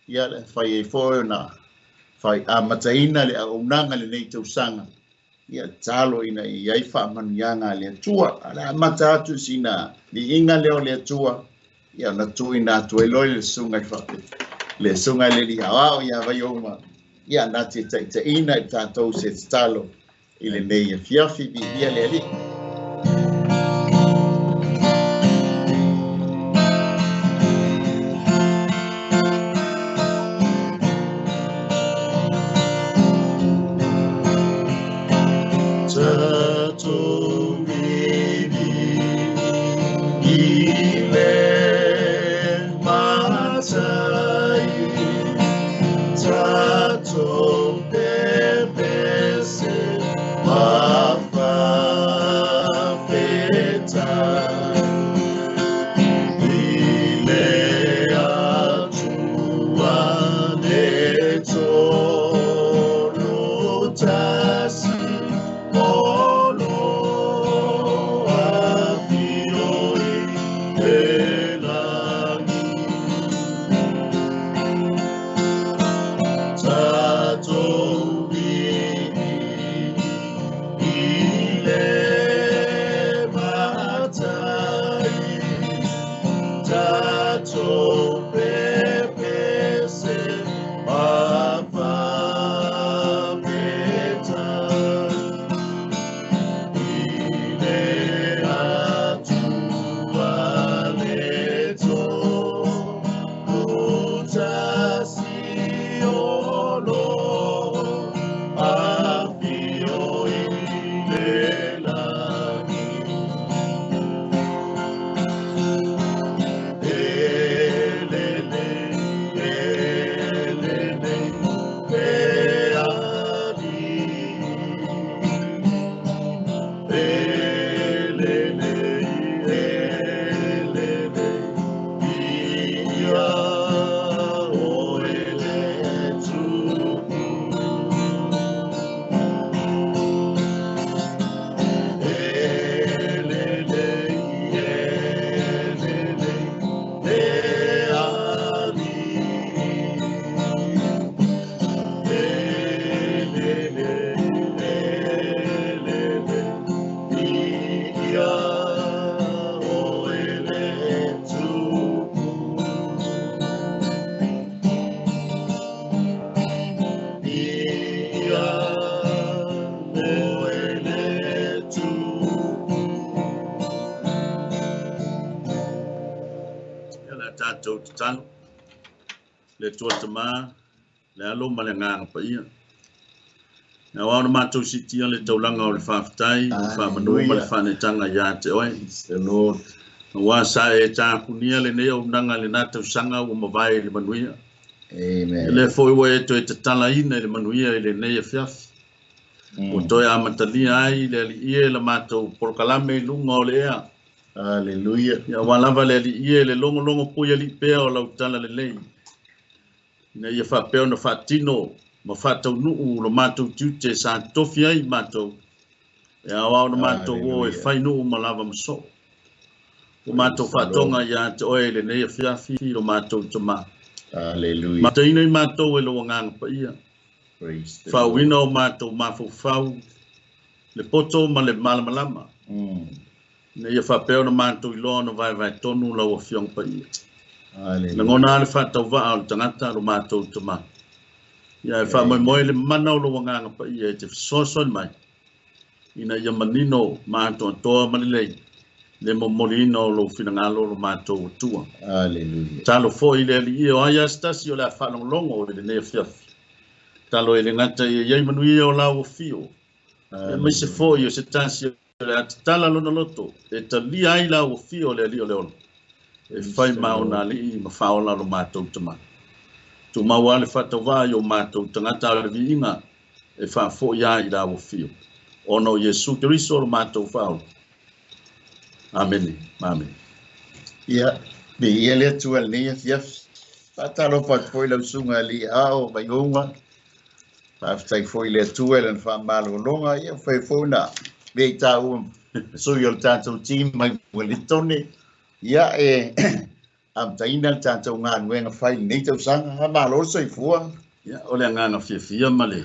Ia, le fai ai foi ona fai amataina le auaunaga i lenei tausaga. Ia, tatalo ina ia i ai faamanuiaga a le Atua. A o le a amata atu i sina viiga lea o le Atua, ia ona tuuina atu ai loa i le susuga i fape, le susuga i le Alii Aoao ia Vaiouma, ia na te taitaiina i tatou se tatalo i lenei afiafi. Viia le Alii. Tatou tatalo le Atua Tama, le Alo ma le Agaga Paia. E ao ona matou siitia le taulaga o le faafetai, o le faamanu ma le faaneetaga ia te oe. The Lord. Aua sa e tapunia lenei auaunaga i lena tausaga ua mavae i le manuia. Amen. E lea foi ua e toe tatalaina i le manuia i lenei afiafi. Ua toe amatalia ai le Alii e la matou polokalame i luga o le ea. Hallelujah. Ia aua lava le Alii e le logologo pui alii pea o lau tala lelei, ina ia faapea ona faatino ma faataunuu lo matou tiute sa tofi ai matou, e aoao ona matou o e fai nuu ma lava ma soo. Ua matou faatoga ia te oe i lenei afiafi lo matou Tama. Hallelujah. Mataina i matou e lou Agaga Paia. Praise the Lord. Faauuina o matou mafaufau, le poto ma le malamalama. Ina ia faapea ona matou iloa ona vaevae tonu lau Afioga Paia. Hallelujah. Lagona lava le faatauvaa o le tagata lo matou Tama. Ia e faamoemoe le mana o lou Agaga Paia e te fesoasoani mai, ina ia manino ma atoatoa ma lelei le momoliina o lou finagalo lo matou Atua. Hallelujah. Talo foi i le Alii o ai lava se tasi o le a faalogologo i lenei afiafi. Talo e le gata ia i ai manuia o lau afio, aemaise foi o se tasi o le a tatala lona loto e talia ai lau afio o le Alii o le Ola, e fai ma ona alii ma faaola lo matou Tama. Tumau lava le faatauvaa i o matou tagata a o le viiga e faafoi lava i lau afio, ona o Iesu Keriso lo matou Faaola. Amene. Amene. Ia, viia le Atua i lenei afiafi. Faatalofa atu foi lau susuga i Alii Ao Vaioga. Faafetai foi i le Atua i lana faamalologa. Ia, fai foi na vei taua sui o le tatou team mai Wellington. Ia, e Amataina le tatou galuega fai i lenei tausaga. Faamalo le soifua. Ia, o le agaga fiafia ma le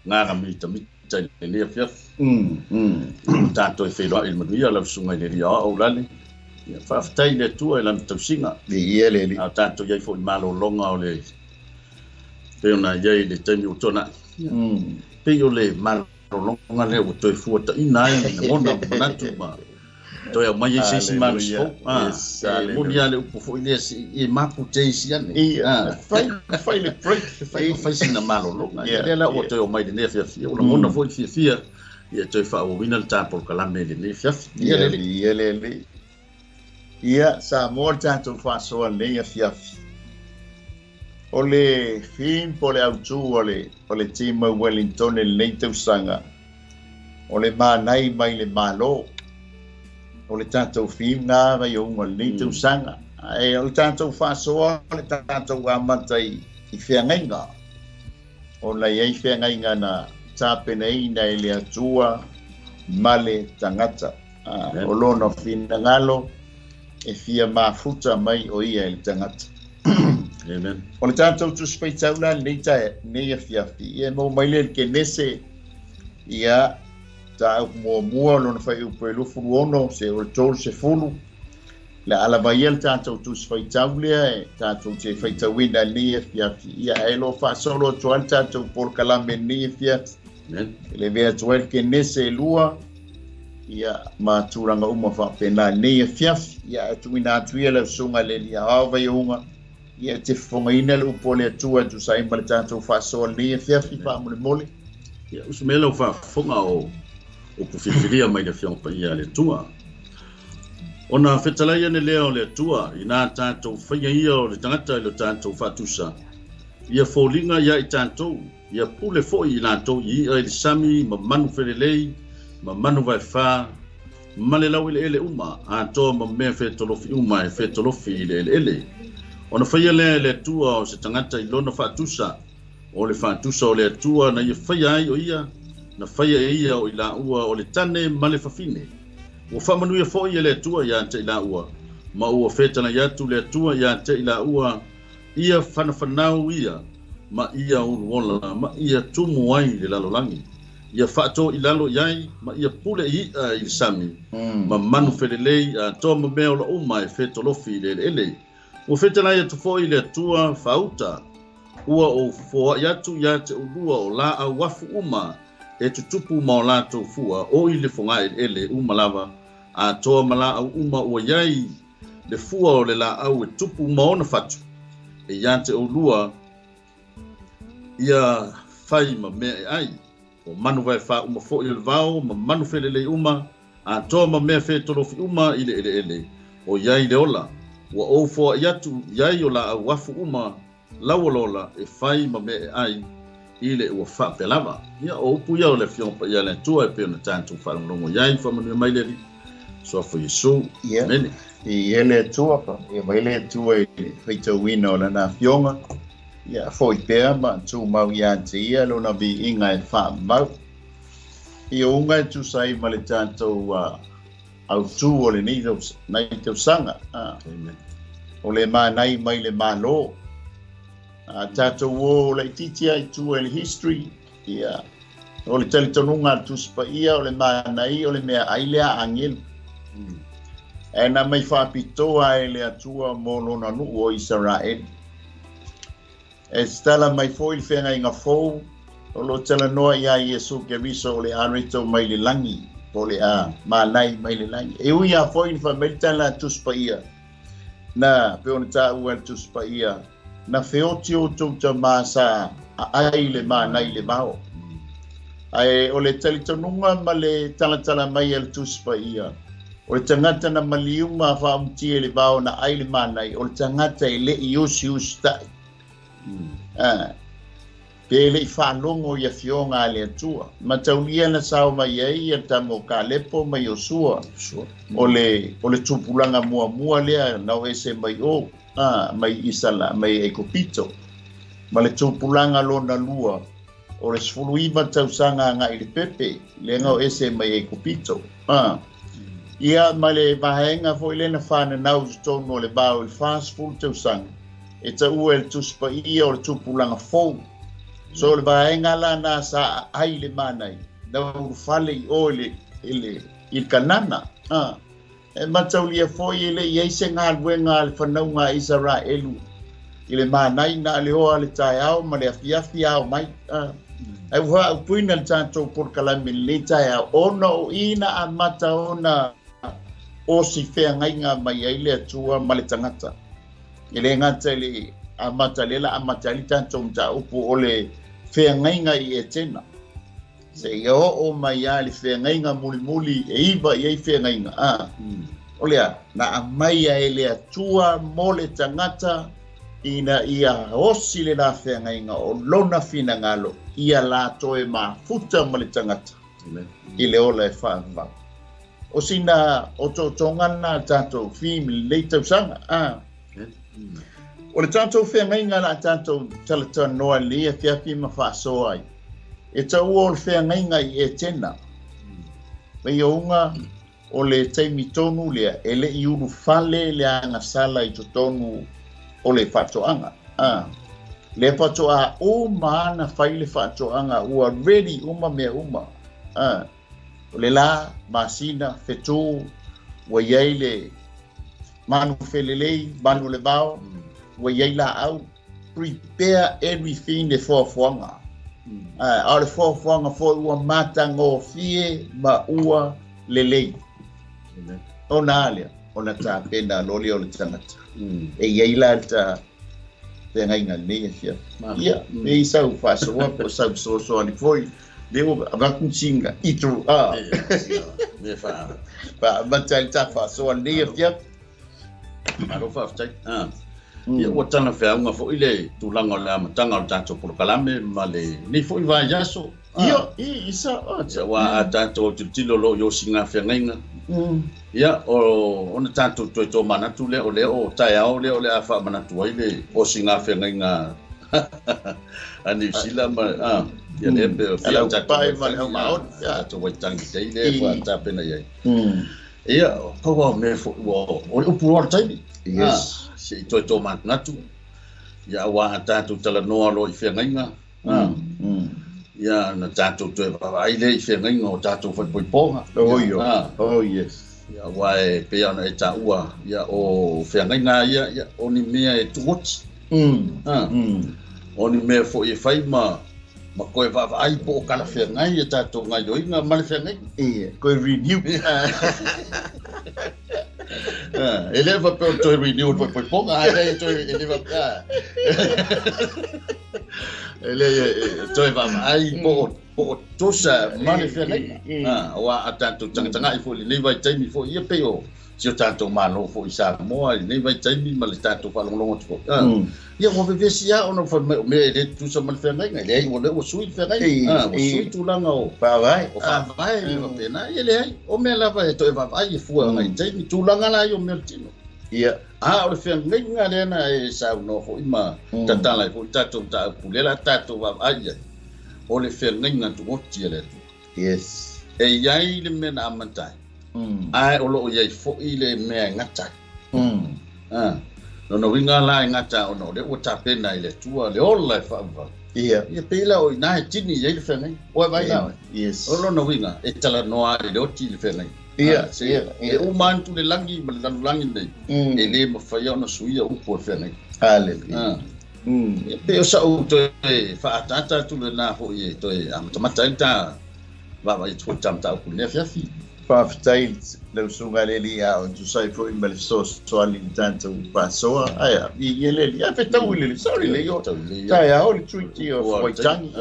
agaga mitamita i lenei afiafi. Ua tatou e feiloai i le manuia lau susuga i le Alii Aoao Lale. Ia, faafetai i le Atua i Lana tausiga. Viia le Alii. A o tatou i ai foi i malologa o le pei ona i ai i le taimi ua tuanai. Ia, pei o le malologa lea ua toe fuataina ai lagona ma manatu ma toe aumai ai se isi malosi fou. E moni lava le upu foi lea, se i e mapu te isi ane. Fai, fai le break. Fai, fai sina malologa. Ia, lea la ua toe omai i lenei afiafi. Ua lagona foi le fiafia, ia toe faaauauina le ta polokalame i lenei afiafi. Ia le Alii. Ia le Alii. Ia, Samoa le tatou faasoa lenei afiafi. O le theme po o le autū o le, o le team o Wellington i lenei tausaga, o le manai mai le Malo. O le tatou theme na vai o lenei tausaga. Ae o le tatou faasoa, o le tatou amata i feagaiga. Ona i ai feagaiga na tapenaina e le Atua ma le tagata. O lona finagalo e fia mafuta mai o ia i le tagata. Amen. O le tatou Tusi Faitau la lenei lenei afiafi, ia e maua mai lea i le Kenese, ia mataupu muamua lona fuaiupu e 26 seia o le 30. Le a lava ia le tatou Tusi Faitau lea e tatou te faitauina i lenei afiafi, ia ae lo faasolo atu ai le tatou polokalame i lenei afiafi. Amen. E leve atu ai le Kenese e 2, ia ma tulaga uma faapena i lenei afiafi. Ia e tuuina atu ia lau susuga i le Alii Aoao Vaiouga, ia e te fofogaina le upu o le Atua e tusa ai ma le tatou faasoa i lenei afiafi faamolemole. Ia, usu mai lau faafofoga o upu filifilia mai le Afioga Paia a le Atua. Ona fetalai ane lea o le Atua, ina tatou faia ia o le tagata i lo tatou faatusa, ia foliga ia i tatou, ia pule foi i latou i i'a i le sami ma manu felelei, ma manu vaefa, ma le laueleele uma, atoa ma mea fetolofi uma e fetolofi i le eleele. Ona faia lea e le Atua o se tagata i lona faatusa, o le faatusa o le Atua na ia faia ai o ia, na faia e ia o i laua o le tane ma le fafine. Ua faamanuia foi e le Atua ia te i laua, ma ua fetalai atu le Atua ia te i laua, ia fanafanau ia, ma ia uluola, ma ia tumu ai le lalolagi. Ia faato i lalo i ai, ma ia pule i i'a i le sami, ma manu felelei, atoa ma mea ola uma e fetolofi i le eleele. Ua fetalai atu foi le Atua faauta, ua ou foai atu ia te ulua o laau afu uma e tutupu ma o latou fua, o i le fogaeleele uma lava, atoa ma laau uma ua iai le fua o le laau e tupu ma ona fatu, e ia te oulua ia fai ma mea e ai. O manu vaefa uma foi o le vao, ma manu felelei uma, atoa ma mea fetolofi uma i le eleele, o iai le ola. Ua ou foai atu iai o laau afu uma, lauolola e fai ma mea e ai, i le ua faapea lava. Ia, o upu ia o le Afioga Paia a le Atua e pei ona tatou faalogologo i ai, faamanuia mai le Alii. Suafa Iesu. Ia, Amene. I le Atua, ia mai le Atua i le faitauina o lana afioga, ia foi pea ma tumau ia te ia lona viiga e faamau. Ia uga e tusa ai ma le tatou autū o lenei tausaga. Amen. O le manai mai le Malo. Tatou o laitiiti ai tua i le history, ia, o le talitonuga a le Tusi Paia, o le manai, o le mea ai lea a agelu. E na mai faapitoa e le Atua mo lona nuu o Isaraeli. E tatala mai foi le feagaiga fou, o lo talanoa ia Iesu Keriso o le areto mai le lagi, po o le a manai mai le lagi. E ui a foi ni fai mai le tala a Tusi Paia, na pe ona taua e le Tusi Paia, na feoti o outou tamā sa aai le manai le vao. Ae o le talitonuga ma le talatala mai a le Tusi Paia, o le tagata na maliu ma faaumutia i le vao na ai le manai, o le tagata e le'i usiusitai. Pe le'i faalogo i afioga a le Atua. Mataulia na sao mai ai ia tama o Kalepo ma Iosua. O le tupulaga muamua lea na o ese mai o, mai Isala, mai Ekopito. Ma le tupulaga lona lua, o le 19 tausaga agai i le pepe, lea na o ese mai Ekopito. Ia ma le vaega foi lena whananau i totonu o le vao i le 40 tausaga e taua e le Tusi Paia o le tupulaga fou. So le vaega lana sa ai le manai na ulufale i o i le Kanana. E mataulia foi e le i ai se galuega a le fanauga a Isaraelu i le manai na le oa le taeao ma le afiafi ao mai. Ai ua upuina le tatou polokalame lenei taeao ona o ina amata ona o si feagaiga mai ai le Atua ma le tagata. E le gata i le amata lela amata ai le tatou mataupu o le feagaiga i Etena. Se ia oo mai a le feagaiga mulimuli e iva i ai feagaiga. O lea, na amaia e le Atua mo le tagata ina ia osi le la feagaiga o lona finagalo ia latou e mafuta ma le tagata i le ola e faavavau. O sina o tootoga lena tatou theme i lenei tausaga. O le tatou feagaiga la tatou talatalanoa lenei afiafi ma faasoa ai. E taua o le feagaiga i Etena. Mai ouga o le taimi tonu lea e le i ulufale le agasala i totonu o le faatoaga. Le faatoa uma ana fai le faatoaga ua ready uma mea uma. O le la, masina, fetu, ua iai le manu felelei, manu le vao, ua iai la au. Prepare everything le foafoaga. A o le foafoaga foi ua matagofie ma ua lelei. Ona alea, ona tapena loa lea o le tagata. E iai la le ta feagaiga lenei afiafi. Ia, e i sau faasoa po o sau fesoasoani foi. Le ua avatu singa itru a. Me wha. Faamata ai le ta faasoa lenei afiafi. Malo faafetai. Ia ua tala feauga foi le tulaga o le amataga o le tatou polokalame ma le nei foi vaiaso. Ia, i isa. Ia ua a tatou tilotilo o loo i osiga feagaiga. Ia o ona tatou toe tomanatu lea o lea o taeao lea o le a faamanatu ai le osiga feagaiga a Niu Sila ma ia lea pe o fia o tatou pai ma le au maoni. Tatou waitangi tei lea ua tapena i ai. Ia, pau au mea foi ua o le upu loa le taimi. Yes. Se i toe tomanatu. Ia ua a tatou talanoa loa i feagaiga. Ia na tatou toe vaavaai lea i feagaiga o tatou faaipoipoga. Oh, io. Oh, yes. Ia ua e pei ona e taua ia o feagaiga ia ia o ni mea e tuoti. O ni mea foi e fai ma koe vaavaai po o kala feagai e tatou gaioiga ma le feagaiga. Ia, koe renew. E le faapea o toe renew le poipoipoga, ae le toe e le faapea. E le toe vaavaai po o tusa ma le feagaiga. Aua a tatou tagatagai foi i lenei vaitaimi foi ia pei o si o tatou Malo foi i Samoa i lenei vaitaimi ma le tatou faalogologo atu foi. Ia ua vevesi lava ona fai mai o mea e le tusa ma le feagaiga. E leai ua lea ua sui le feagaiga. Ua sui tulaga o faavae. O faavae le faapena. Ia leai, o mea lava e toe vaavaai e fua agai i taimi. Tulaga la ia o mea o le tino. Ia. A o le feagaiga lea na e saunoa foi ma tatala ai foi tatou mataupu lea la tatou vaavaai i ai. O le feagaiga tuoti a le Atua. Yes. E iai le mea na amata ai. Ae o loo iai foi le mea e gata ai. Lona uiga la e gata ona o lea ua tapena i le Atua le ola e faavavau. Ia. Ia pei la o ina e tini i ai le feagaiga. Ua vai la oe. Yes. O lona uiga e talanoa i le oti le feagaiga. Ia, se ia, e uma atu le lagi ma le lalolagi lenei. E le mafai ona suia upu o le feagaiga. Hallelujah. Ia pei o sau toe faataata atu lena foi e toe amatamata ai le ta vaavaai atu foi i le ta mataupu i lenei afiafi. Faafetai le usuga le alii a o tusai foi ma le fesoasoani i le tatou faasoa. Ae i le alii, a fetau i le alii, sorry le io. Taeao le tuiti o Waitangi.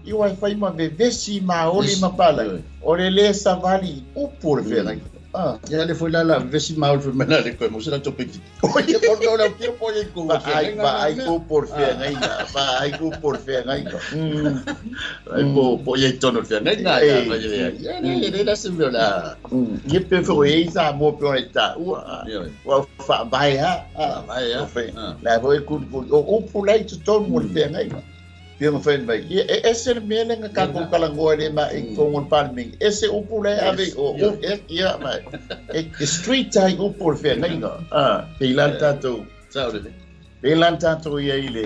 I wai fai ma vevesi ma oli ma palai. O le le savali i upu o le feagaiga. Ia le foi la la vevesi ma oli foi mai le koe mo se la topiki. Ia kono la pio po i ko feagaiga. Vaai upu o le feagaiga. Vaai upu o le feagaiga. Ai po i tono le feagaiga. Ia le le la se mea la. Ia pe foi e sa mo pe ona taua. Ua faavae ha. Faavae ha. La foi ku o upu lai totonu o le feagaiga. Pia ma fai mai. Ia e ese le mea lenga kākou kalangoa le ma e tongo le palemene. Ese upu le ave o ia mai. E street tai upu le feagaiga. Pe ila tātou. Sao lele. Pe ila tātou ia i le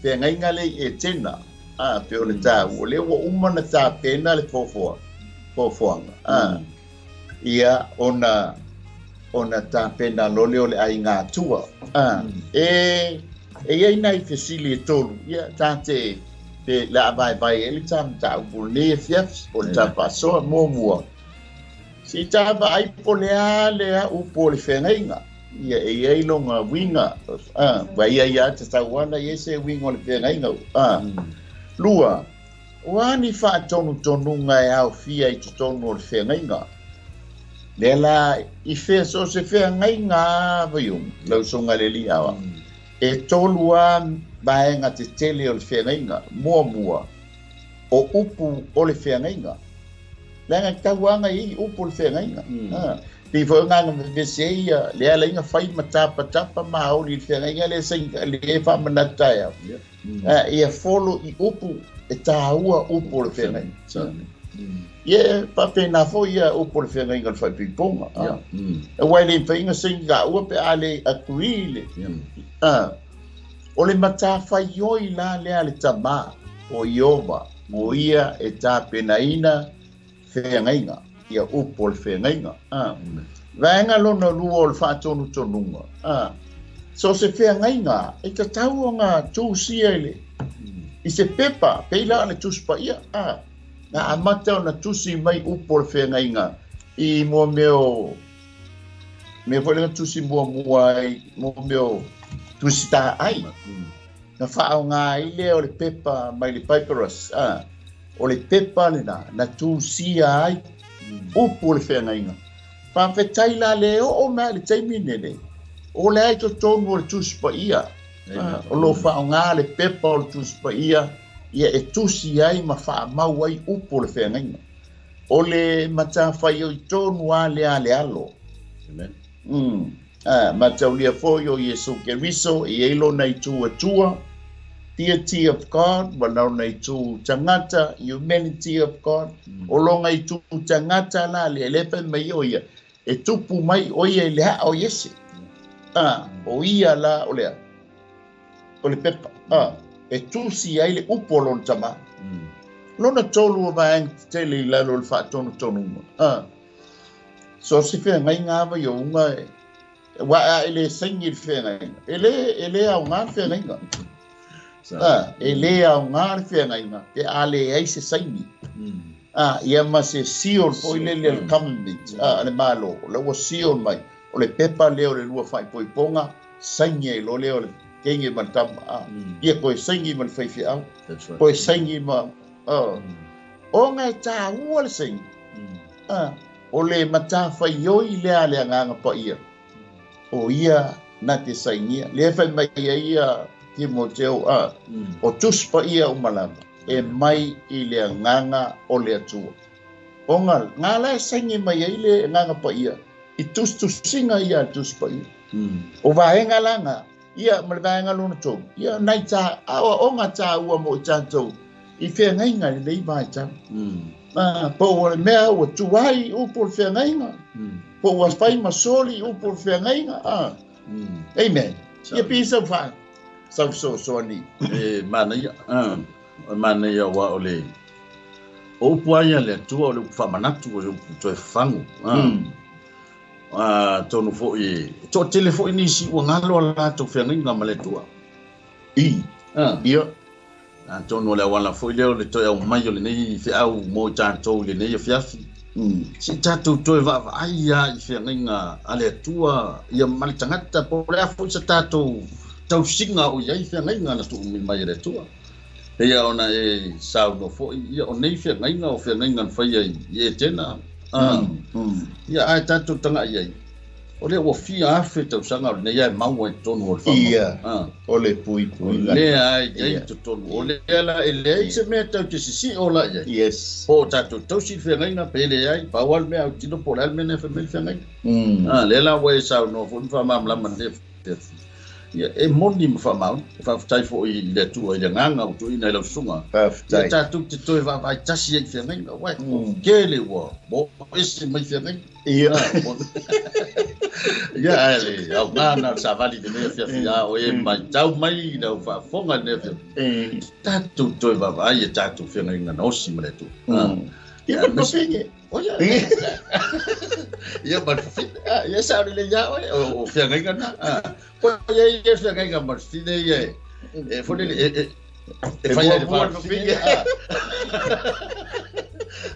feagaiga le e tena. Pe o le tāu. O le ua uma na tāpena le fofoaga. Ia ona tāpena lole o le aiga atua. E ia ina i fesili e tolu, ia tāte pe la vai vai ele tam ta u ne fiaf o ta paso mo mua. Si ta va ai po le a le a u po le feagaiga. Ia e ia i longa winga. Vai ia ia te tauana ia se winga o le feagaiga. Lua, o ani whaatonu tonunga e au fia i te tonu o le feagaiga. Le la i fea so se feagaiga vaiung, lau songa le li awa. E tolu a vaenga te tele o le feagaiga, mua mua, o upu o le feagaiga. Leaga tauanga i upu o le feagaiga. Pi fo nganga vese ia, le ala inga whai matapa tapa maoli le feagaiga le sainga, le wha manata ia. Ia folo i upu, e tāua upu o le feagaiga. Ia, papena fo ia upu o le feagaiga le whaipiponga. E wai le whainga sainga ua pe ale akui le. O le matawhaioi la lea le tama o Iova, o ia e tāpenaina feagaiga, ia upu o le feagaiga. Vaenga lona lua o le whaatonu tonunga. So se feagaiga, e tatau o ngā tūsia i le, i se pepa, peila le tuspa ia. Ngā amata o na tusi mai upu o le feagaiga, i mua meo, mea foi lenga tusi mua mua ai, mua meo, tusi tā ai. Na whaao ngā ile o le pepa mai le papyrus. O le pepa le na, na tūsia ai, upu o le feagaiga. Whawhetai la le o mea le taimi nene. O le ai totonu o le tusi paia. O lo whaao ngā le pepa o le tusi paia, ia e tusi ai ma whaamau ai upu o le feagaiga. O le matawhai o i tonu a le a le alo. Amen. Mataulia foi o Iesu Keriso, i eilo nei tū atua, deity of God, wanau nei tū tangata, humanity of God, o longa i tū tangata la le lepe mai o ia, e tupu mai o ia i le haa o Iese. O ia la o lea, o le pepa, e tūsi ai le upu o lona tama. Lona tolu o vaenga tele i lalo o le whaatonu tonunga. So se feagaiga ava i o unga e, wa a ele saingi le feagaiga. E le au ngā le feagaiga. E le au ngā le feagaiga. Pe a le ai se saingi. Ia ma se seal foi le le government, le malo. Le ua seal mai. O le pepa leo le lua whai poiponga, saingi ai lo leo le kenge ma tama. Ia koe saingi ma le whaiwhiau. That's right. Koe saingi ma... O ngai tā ua le saingi. O le matawhaioi lea le anganga pa ia. O ia na te saingia. Le whai mai ia ia Timoteo, o tuspa ia o malama. E mai i le anganga o le atua. O ngā la e saingi mai ai le anganga pa ia. I tustusinga ia tuspa ia. O vaenga langa, ia ma le vaenga lona tolu. Ia nai tā, o ngā tā ua mo i tātou. I feagaiga le lei vai tau. Po o le mea ua tuai upu o le feagaiga. Po ua whai masoli upu o le feagaiga. Amen. Ia pi sau wha. Sau so so ani. E mana ia. Mana ia wa o le. O upu aia le atua o le upu whamanatu o le upu toe whangu. Tonu foi. To tele foi nisi ua ngalo a lātou feagaiga ma le atua. I. Ia. Tonu le awala foi leo le toe au mai o le nei feau mo i tātou le nei fiafi. Si tātou toe vava ai ia i feagaiga a le atua ia ma le tangata po le afu sa tātou tausiga o ia i feagaiga na tuu mai e le atua. Ia ona e sauno foi ia o nei feagaiga o feagaiga na whaia i e tena. Ia ai tātou tanga ia i. O le ua fia afe tausaga o le nei ai maua i tonu o le whama. Ia, o le pui pui. O le ai i te tonu. O le ala e le se mea tau te sisi o la ia. Yes. Po tātou tausi feagaiga pe le ai, pau al mea au tino po le al mea whameli feagaiga. Le la ua e sau no fo ni whamamlama le. Ia e moni ma faamaoni e faafetai foʻi i le Atua i le agaga ua tuuina i lau susuga. Faafetai. Ia tatou te toe vaavaai tasi ai i feagaiga uae tele ua o ese mai feagaiga. Ia. Ia ae le aoga na o le savali i lenei afiafi a o e matau mai i lau faafofoga i lenei afiafi. Tatou toe vaavaai i tatou feagaiga na osi ma le Atua. Ia ma le fafine. Oia. Ia ma le fafine. Ia sa o le ia oe o feagaiga na. O ia ia feagaiga ma le fafine ia e foi le e fai ai le fafine.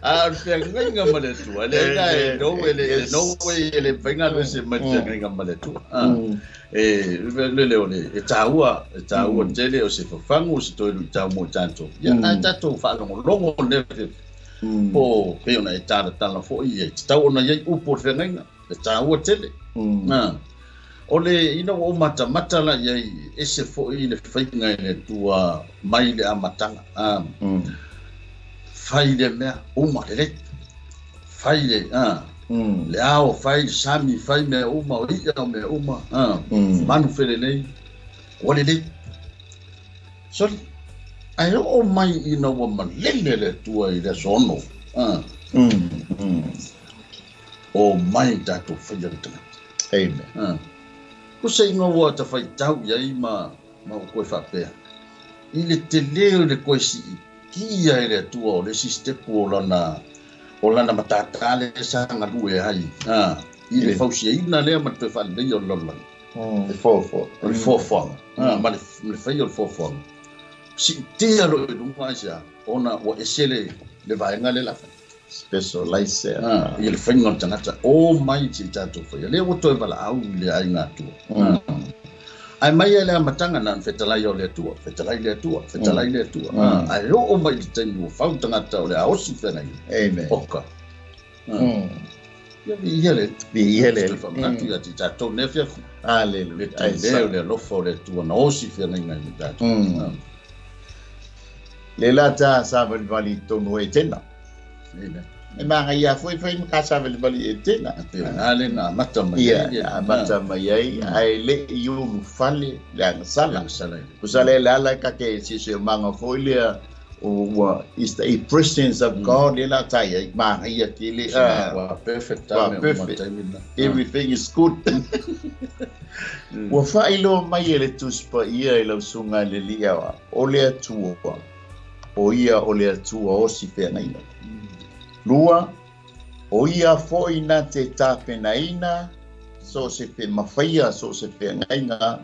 A o le feagaiga ma le Atua le na e no e le no way e le faiga le se ma le feagaiga ma le Atua. E le le o le e taua tele o se fafagu o se toe luitau mo tatou. Ia ai tatou faalogologo le po pei ona e talatala foʻi e tatau ona iai upu o le feagaiga e taua tele. O le ina ua ou matamata la iai ese foʻi le faiga i le Atua mai le amataga. Fai le mea uma lelei, fai le le ao, fai le sami, fai mea uma o i'a o mea uma, manu felelei ua lelei. Soli ae oo mai ina ua malele le Atua i le aso 6. O mai tatou faia le tagata. Amen. Kusa ina ua tafaitau iai ma ua koe faapea i le tele o le koe si'itia e le Atua o le isi stepu o lana matatā le sagalue ai i le fausiaina lea ma le toe faaleleia o le lalolagi. Le foafoaga. O le foafoaga. Ma le faia o le foafoaga. Si'itia lo'o i luga ai sea ona ua ese le vaega le lafa. Specialize. Ia le faiga o le tagata o mai se'i tatou faia lea ua toe valaau i le aiga Atua. Ae mai ai le amataga na ona fetalai o le Atua, fetalai le Atua, fetalai le Atua. Ae oo mai i le taimi ua fau tagata o le aosi feagaiga. Amen. Oka. Ia viia le. Viia le. Faamanatu ia te tatou nei afiafi. Hallelujah. Le tele o le alofa o le Atua na osi feagaiga i tatou. Le la ta savalivali i tonu e tena. Amen. E maga ia foi fai ma ka savalivali e tena. Pe na le na amata mai ai. Ia, amata mai ai, ae le i ulu fale le agasala. Agasala. Kusa le ala ka ke sisi o manga foi lea o is the presence of God le la tai ai maga ia ke le wa perfect time. Everything is good. Ua faailoa mai e le Tusi Paia i lau susuga i le Alii o le Atua, o ia o le Atua osi feagaiga. Lua, o ia foʻi na te tapenaina so se fe mafaia so se feagaiga.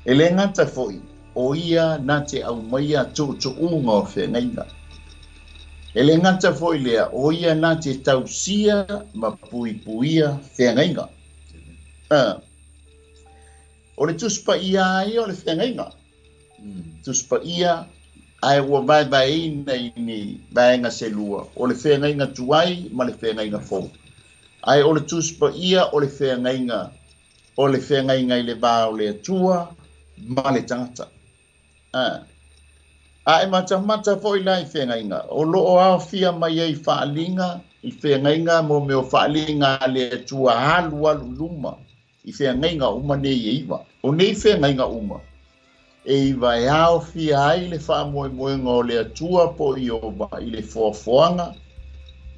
E le gata foʻi o ia na te aumaia tuutuuga o feagaiga. E le gata foʻi lea o ia na te tausia ma puipuia feagaiga. O le Tusi Paia ai o le feagaiga. Tusi Paia ae ua vaevaeina i ni vaega se lua, o le feagaiga tuai ma le feagaiga fou. Ae o le Tusi Paia o le feagaiga, o le feagaiga i le va o le Atua ma le tagata. Ae matamata foʻi la i feagaiga, o loo aofia mai ai faaliga i feagaiga mo mea o faaliga a le Atua alualu luma i feagaiga uma nei e iva. O nei feagaiga uma e iva e aofia ai le faamoemoega o le Atua po o Ieova i le foafoaga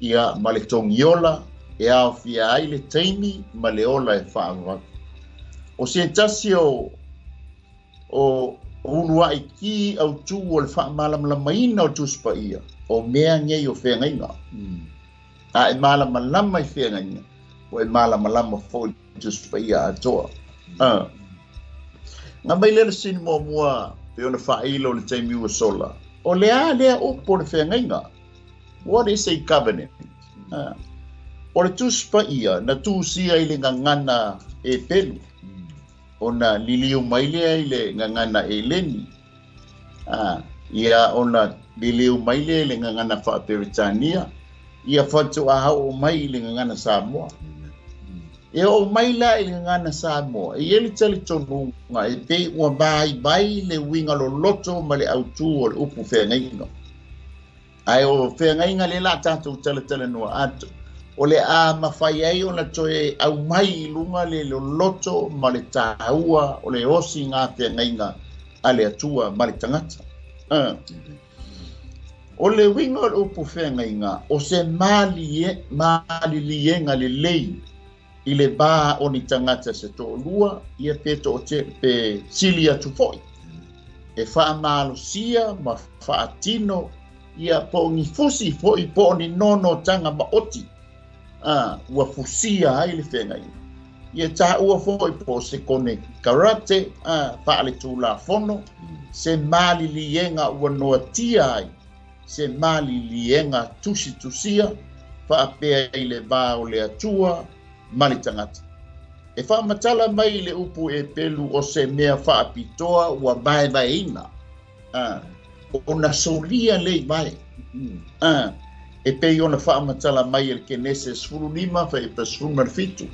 ia ma le togiola, e aofia ai le taimi ma le ola e faavavau. O se tasi o uluai ki autū o le faamalamalamaina o Tusi Paia, o mea nei o feagaiga. A e malamalama i feagaiga, o e malamalama foi i Tusi Paia atoa. Nga mai le sini muamua pe ona faailo o le taimi ua sola. O le a lea upu o le feagaiga. What is a covenant? O le Tusi Paia na tusia i le gagana e pelu. Ona liliu mai lea i le gagana e leni. Ia ona liliu mai lea i le gagana faaperetania. Ia fatuahao mai i le gagana Samoa. E o mai la i le gagana Samoa. E i ai le talitonuga e pei ua vaivai le uiga loloto ma le autū o le upu feagaiga. Ae o feagaiga le la tatou talatalanoa atu. O le a mawhai ai o na toe au mai i lunga le loloto ma le tāua o le osi ngā whengainga a le atua ma le tangata. O le winga o le upu whengainga o se maalilienga le lei i le bā o ni tangata se tōlua ia pe tō te pe sili atu foi. E whaamalosia ma whaatino ia po ni fusi foi po ni nono tanga maoti. Ua fusia ai le whengainga. Ia tā ua foi po se kone karate, whaale tūla fono, se maalilienga ua noa tia ai, se maalilienga tusi tusia, whaapea i le vā o le atua, ma le tangata. E whaamatala mai le upu e pelu o se mea whaapitoa ua vaevaeina. O na solia lei vae. E pei ona whaamatala mai e le Kenese 15 wha e pa 17.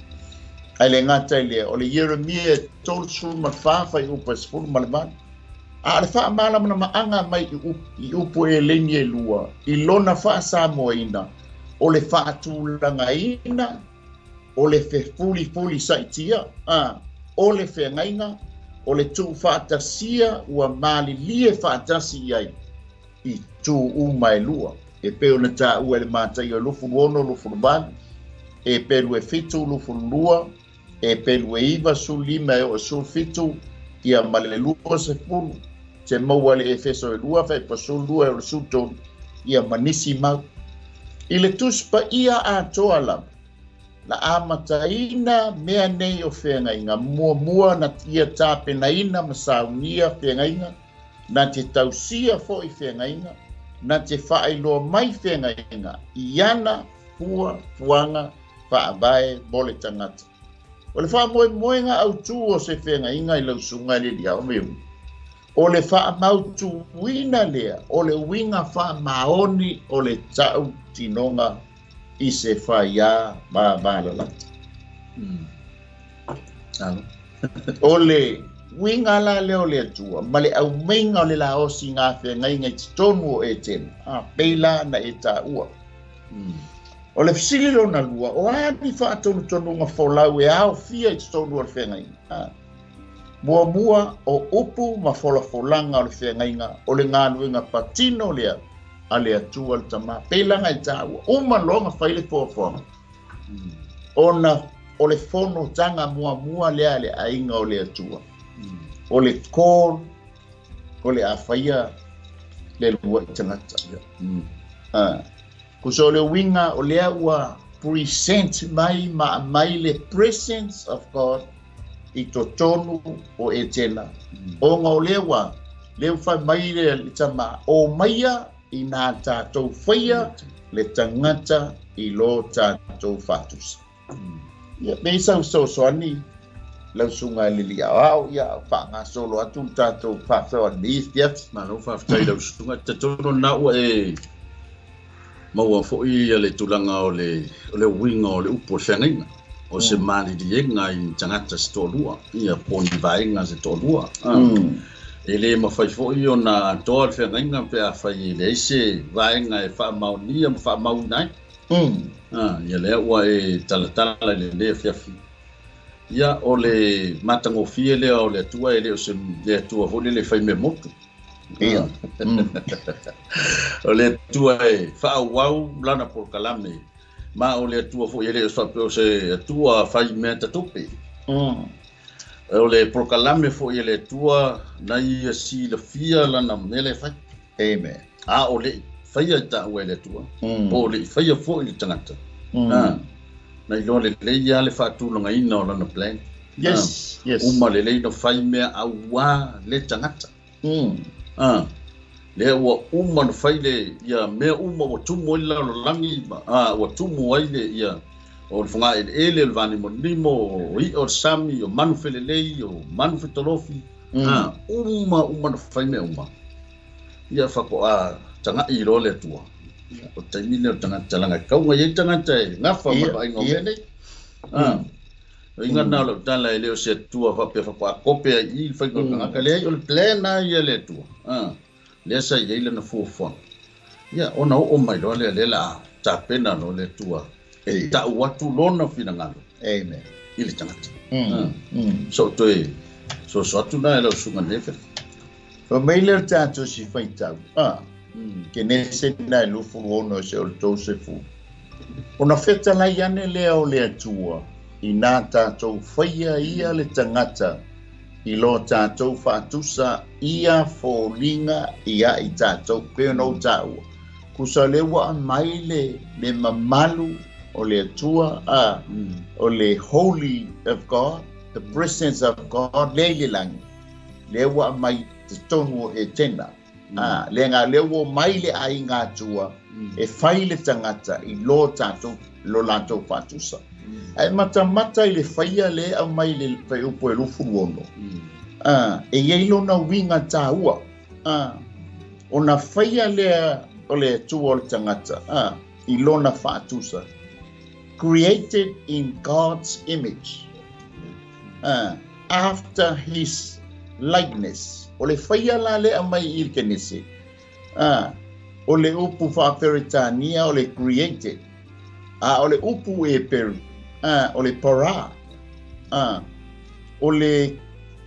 Ai le ngata i lea, o le Jeremia 34 wha e upa 18. A le whaamala mana maanga mai i upu e lengi e lua, i lona whaasamoaina, o le whaatūlangaina, o le fefulifuli saitia, o le whengainga, o le tū whaatasia ua maalilie whaatasi ai i tū uma e lua. E peo na tā ua le mātai o lufu ono, lufu valu, e pelu e fitu, lufu lua, e pelu e iwa, sul lima e o sul fitu, ia ma le lua se pulu, te maua le Efeso e lua, whai pa sul lua e o le sul tolu, ia manisi mau. I le tuspa ia atoa lava, la amataina mea nei o whengainga, mua mua na tia tāpenaina ma saunia whengainga, na te tausia foi whengainga, na te whaailoa mai whengainga, i ana pua puanga whaabae mo le tangata. O le whaamoemoenga au tū o se whengainga i lausunga le lia o meu. O le whaamautuina lea, o le winga whaamaoni o le tau tinonga i se whaia ma malalata. O le winga la leo le atua, ma le au meinga o le laosi ngā whengainga i te tonu o e tēnā, peila na e tā ua. O le fisili lona lua, o ani whaatonutonunga folau e ao fia i te tonu o le whengainga. Mua mua o upu ma folafolanga o le whengainga, o le ngāluenga patino lea, a le atua le tama, peilanga i tā ua, uma longa whaile fuafuaga. Ona o le fono tanga mua mua lea le ainga o le atua. O le call, o le awhaia le lua i tangata. Kuso o le winga o lea ua present mai ma mai le presence of God i totonu o e tēnā. O ngā o lea ua, lea whai mai le tama o maia i nā tātou whaia le tangata i lo tātou whatusa. Ia, me isa usosoani, lausunga e lili au, ia, wha ngā solo atu tātou whawheo ni fiat. Malo whawhtai lausunga, te tono nā ua e maua foi ia le tulaga o le uiga o le upu o le feagaiga o se maliliega i tagata se toalua ia po ni vaega se toalua e lē mafai foʻi ona atoa le feagaiga pe afai e leai se vaega e faamaonia ma faamauina ai ia lea ua e talatala i lenei afiafi ia o le matagofie lea o le Atua e lē o se le Atua foʻi le faimea motu. Ia. O le Atua e faaauau lana polokalame ma o le Atua foʻi e lē o se faapea o se Atua faimea tatupe. O le polokalame foʻi e le Atua na ia silafia lana mea le fai. Amen. A o leʻi faia i taʻua e le Atua po o leʻi faia foʻi le tagata. Na iloa lelei ia le faatulagaina o lana plan. Yes, yes. Uma lelei na fai mea auā le tagata. Lea ua uma na fai le ia mea uma ua tumu ai le lalolagi ua tumu ai le ia o le fogaʻeleʻele o le vanimonimo o iʻa o le sami o manu felelei o manu fetolofi uma uma na fai mea uma ia fakoʻa tagaʻi loa le Atua o taimi lea o tagata laga e kauga iai tagata e gafa ma le vaaiga o mea nei o iga na o lau tala e lē o se Atua faapea fakoʻa kope ai i le faiga o le tagata leai o le plan a ia le Atua lea sa iai lana fuafuaga ia ona oo mai loa lea lea la tapena loa le Atua. E ta'u atu lona finagalo. Amen. I le tagata. So toe soso atu na e lau susuga nefe. Fa mai le tatou si faitau. Kenese na e 26 se o le 30. Ona fetalai ane lea o le Atua i nā tātou whaia ia le tangata i lo tātou whaatusa ia fōlinga ia i tātou pe ona o tāua. Kusa le ua mai le mamalu o le Atua, o le holy of God, the presence of God, le i le langi. Le ua mai te tonu o e tena. Le ngā le ua mai le aiga Atua e whai le tangata i lo tātou, lo lātou whaatusa. Ai matamata i le whaia le au mai le whaiupo e 26. E iei lona winga tāua. O na whaia lea o le Atua o le tangata i lona whaatusa. Created in God's image. After his likeness. O le whaia la le au mai i le kenese. O le upu whaaperetania o le created. O le upu e peru. O le para. O le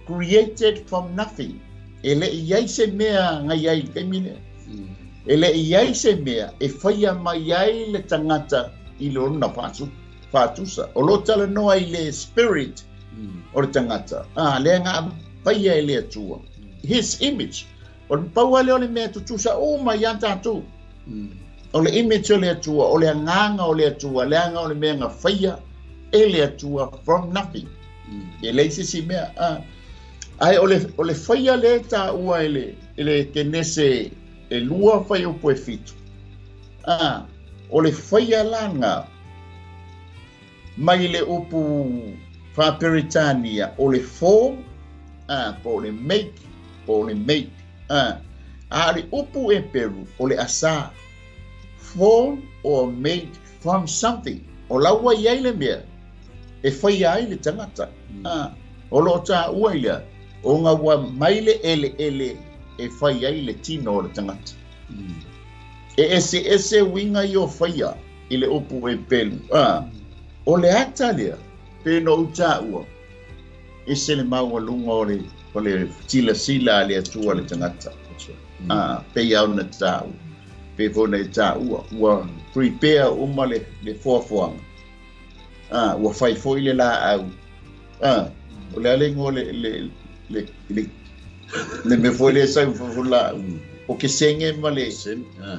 created from nothing. E le iai se mea ngai ai le taimi lea. E le iai se mea e whaia mai ai le tangata i le ona whaatusa. O lo tala noa i le spirit o le tangata. Lea ngā whaia e le Atua. His image. O le paua lea o le mea tutusa o mai ia tātou. O le image o le Atua, o le anganga o le Atua, le anga o le mea ngā whaia e le Atua from nothing. E le isi si mea. Ai o le whaia le tā ua e le kenese e lua whai o poe fitu. O le whaia langa mai le upu whaaperetania o le form, po le make, po le make. A le upu e peru o le asa. Form or made from something. O laua iai le mea e whaia ai le tangata. O lo tā ua ia o ngā ua mai le ele ele e whai ai le tino o le tangata. E ese ese winga i o whaia i le upu e pelu. O le ata lea, peno u tā ua, e se le maua lunga o le tila sila a le Atua le tangata. Pe iau na tā ua. Pe fona e tā ua. Ua prepare uma le foafoanga. Ua whai foi le la au. O le alengo le me foi le sau fufula. O ke senge ma le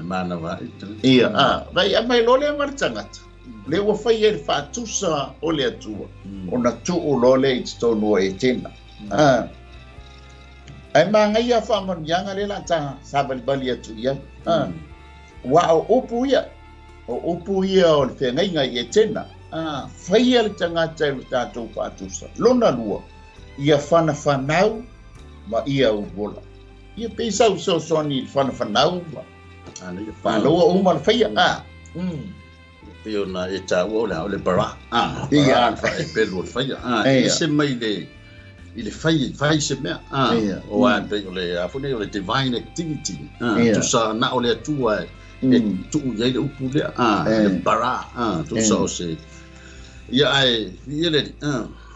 mana vai. Ia, vai a mai lo le ma le tangata. Le ua whai e le whaatusa o le Atua. O na tuu lo le i tonu e tena. Ai maangai a whaamanianga le la tā sabalibali atu ia. Wa o upu ia. O upu ia o le whengainga i e tena. Whaia le tangata e le tātou whaatusa. Lona lua, ia whanawhanau ma ia uvola. Ia peisau sosoni le whanawhanau ma. Whaloa uma le whaia. Peo na e tāua o le bara. Ia. E pelu o le whaia. E se mai le i le whai se mea. O a pei o le afune o le divine activity. Tusa na o le Atua e tuu iai le upu lea. Le bara. Tusa o se. Ia ai, ia le,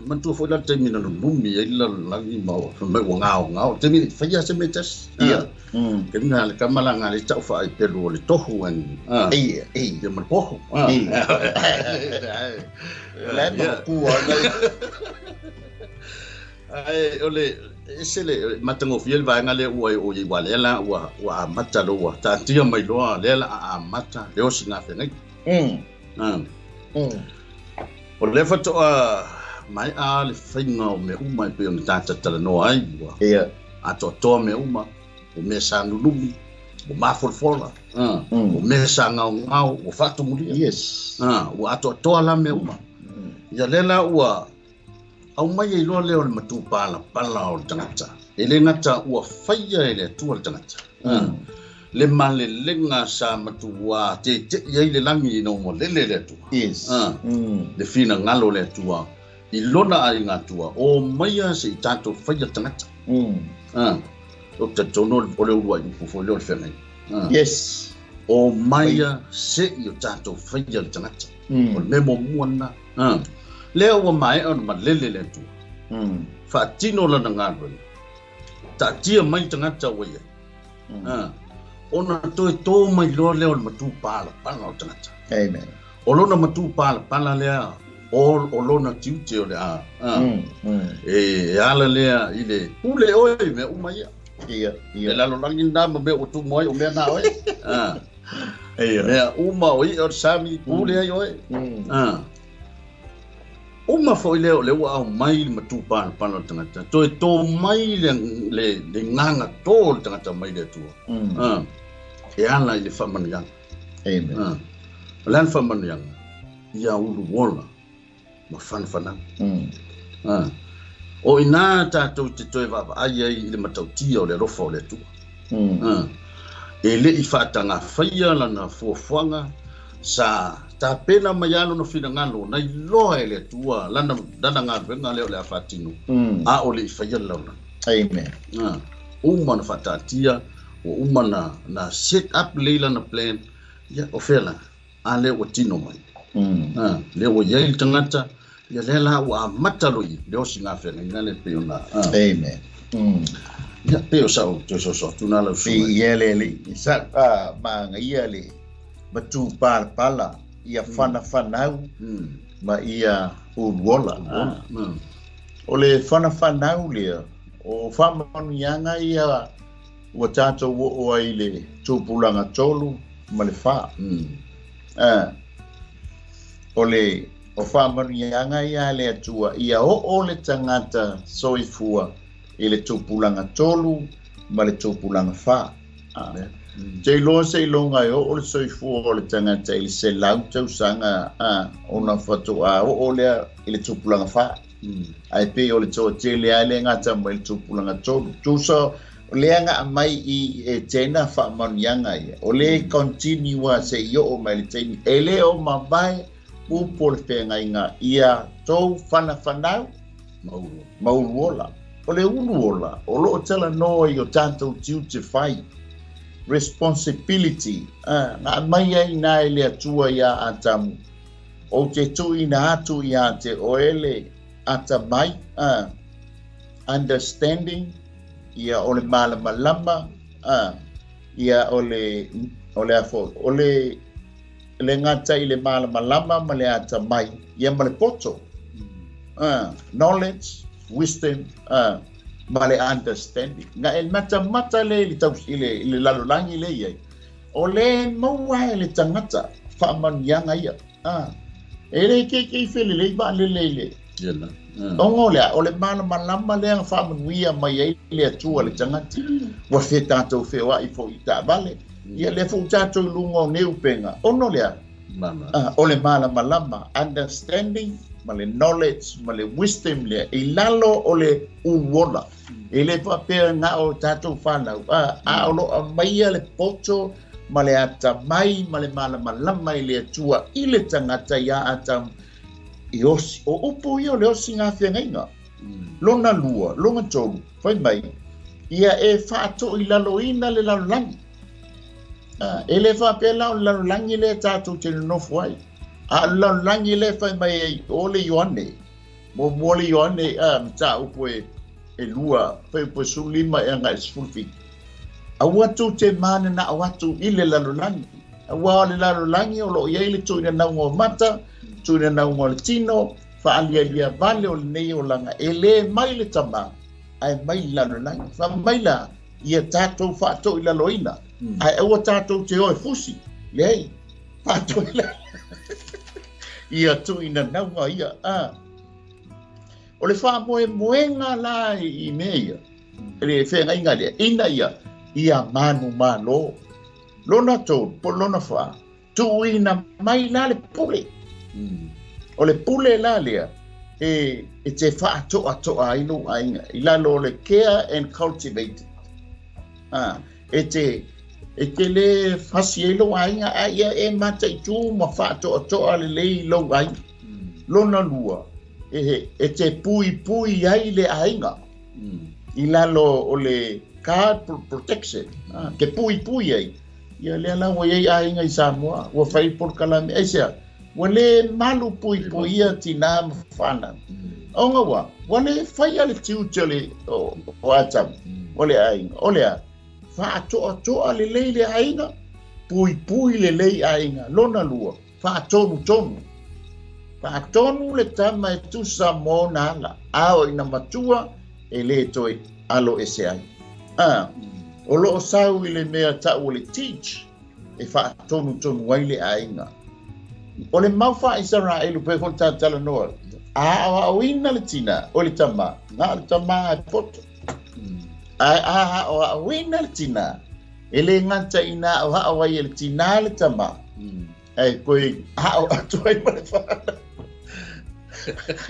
mantua foi la taimi na numi ai la langi mau, mai ua ngao ngao, taimi whaia se mea tasi. Ia. Ke mina le kamalanga le tau whaai pelu o le tohu an. Ia, ia. Ia ma le poho. Ia. Le ma kua. Ai, o le, ese le matangofia le vaenga le ua o i wa lela ua amata lo ua tātia mai loa lela a amata le osi ngā whengai. O le whatoa mai a le whainga o mea uma e pe o ni tātatala noa ai ua. Ia. Atoatoa mea uma, o mea sa nunumi, o mafolfola, o mea sa ngao ngao, o whaatumulia. Yes. Ua atoatoa la mea uma. Ia lela ua au mai e iloa lea o le matupala pala o le tangata. E le ngata ua whaia e le Atua le tangata. Le malelega sa matua te te iai le langi ina mo lele le Atua. Yes. Le fina ngalo le Atua. I lona ai ngā tua o maia se i tātou whaia tangata. O te tono o le urua i upu fo le o le whengai. Yes. O maia se'i o tatou faia le tagata. O le mea muamua lena. Lea ua maea ona malele le Atua. Faatino lana galuega. Taatia mai le tagata ua i ai. Ona toe tō mai loa lea o le matupalapala o le tagata. Amen. O lona matupalapala lea o lona tiute o le a. E ala lea i le pule oe i mea uma ia. Ia, E lalolagi lena ma mea ua tumu ai o mea na oe. Ia. Mea uma o ia o le sami pule ai oe. Uma foʻi lea o le ua aumai le matupalapala o le tagata. Toe tō mai le gaga tō o le tagata mai le Atua. E ala i le faamanuiaga. Amen. O le a le faamanuiaga? Ia uluola ma fanafanau. O ina tātou te toe vaavaai ai i le matautia o le alofa o le Atua. E leʻi faatagafaia lana fuafuaga sa tapena mai a lona finagalo nai loa e le Atua lana galuega lea o le a faatino. A o leʻi faia le lalolagi. Amen. Uma na faataatia, ua uma na set up lei lana plan. Ia, o fea la, a lea ua tino mai. Lea ua iai le tagata, ia lea la ua amata loi le osigafeagaiga le pei ona. Amen. Ia, pei o sa'u toe soasoa atu na lau susuga. Ia le alii, sa'u magaia le matupalapala ia fanafanau ma ia uluola. O le fanafanau lea, o faamanuiaga ia ua tatou oo ai le tupulaga 3 ma le 4. O le o faamanuiaga ia le Atua ia oo le tagata soifua i le tupulaga 3 ma le tupulaga 4. Te iloa se iloga e oo le soifua o le tagata i le 100 tausaga ona faatoa oo lea i le tupulaga 4. Ae pei o le toatele ai le gata mai le tupulaga 3. Tusa lea nga mai i e tena faamanuiaga ia. O le continue se i oo mai le taimi. E le o mavae upu o le feagaiga ia tou fanafanau mauluola. O le uluola, o loo talanoa i o tatou tiute fai. Responsibility. Nga mai ai na e le Atua ia Atamu. O te tuuina atu ia te oe le atamai. Understanding. Ia o le malamalama. Ia o le afo. O le gata i le malamalama ma le atamai. Ia ma le poto. Knowledge, wisdom, ma le understanding. Nga e matamata le i le lalolagi le iai. O le maua e le tagata faamanuiaga ia. E le keikei felelei vaalele i le. Ongo lea, o le malamalama lea faamanuia mai ai le Atua le tagata. Ua fe tatou feoai foʻi taavale. Ia le foʻu tatou i luga o nei upega. Ono lea, o le malamalama, understanding, ma le knowledge, ma le wisdom lea, i lalo o le uluola. E le faapea na o tatou fanau. A o loo aumaia le poto ma le atamai ma le malamalama i le Atua i le tagata ia Atamu. I osi, o upu ia o le osigafeagaiga. Lona 2, lona 3, fai mai, ia e faatoilaloina le lalolagi. E le faapea la o le lalolagi lea tatou te nonofo ai. A o le lalolagi lea fai mai ai o le Ioane. Muamua le Ioane, mataupu e 2, fai upu e 15 e agai 17. Aua tou te mananao atu i le lalolagi. Aua o le lalolagi o loo iai le tuuinanauga o mata, tuuinanauga o le tino, faalialia vale o lenei olaga. E lē mai le tamā, ae mai le lalolagi. Faamai la, ia tatou faatoilaloina. Ae aua tatou te oe fusi. Leai, faatoilalo. Ia tuuinanauga ia. O le faamoemoega la i mea ia, le feagaiga lea, ina ia, ia manumalo. Lona 3, po lona 4, tuuina mai la le pule. O le pule la lea, e te faatoatoa ai lou aiga, i lalo o le care and cultivate. E te le fasi ai lou aiga, a ia e mataitū ma faatoatoa lelei lou aiga. Lona 2, e te puipui ai le aiga. I lalo o le guard protection. Te puipui ai. Ia lea la ua iai aiga i Samoa, ua fai polokalame, aisea, ua lē malu puipuia tinā ma fanau. Ona ua, ua lē faia le tiute o le o Atamu, o le aiga, o le a, faatoatoa lelei le aiga, puipui lelei aiga, lona lua, faatonutonu. Faatonu le tama e tusa ma ona ala, a o ina matua e lē toe alo ese ai. O loo sau i le mea ta'u o le teach e faatonutonu ai le aiga. O le mau faa-Isaraelu pe fo'i tatalanoa, a aoaoina le tinā o le tamā, na o le tamā e poto. Ae a aoaoina le tinā, e lē gata ina aoao ai e le tinā le tamā, ae toe ao atu ai ma le fanau.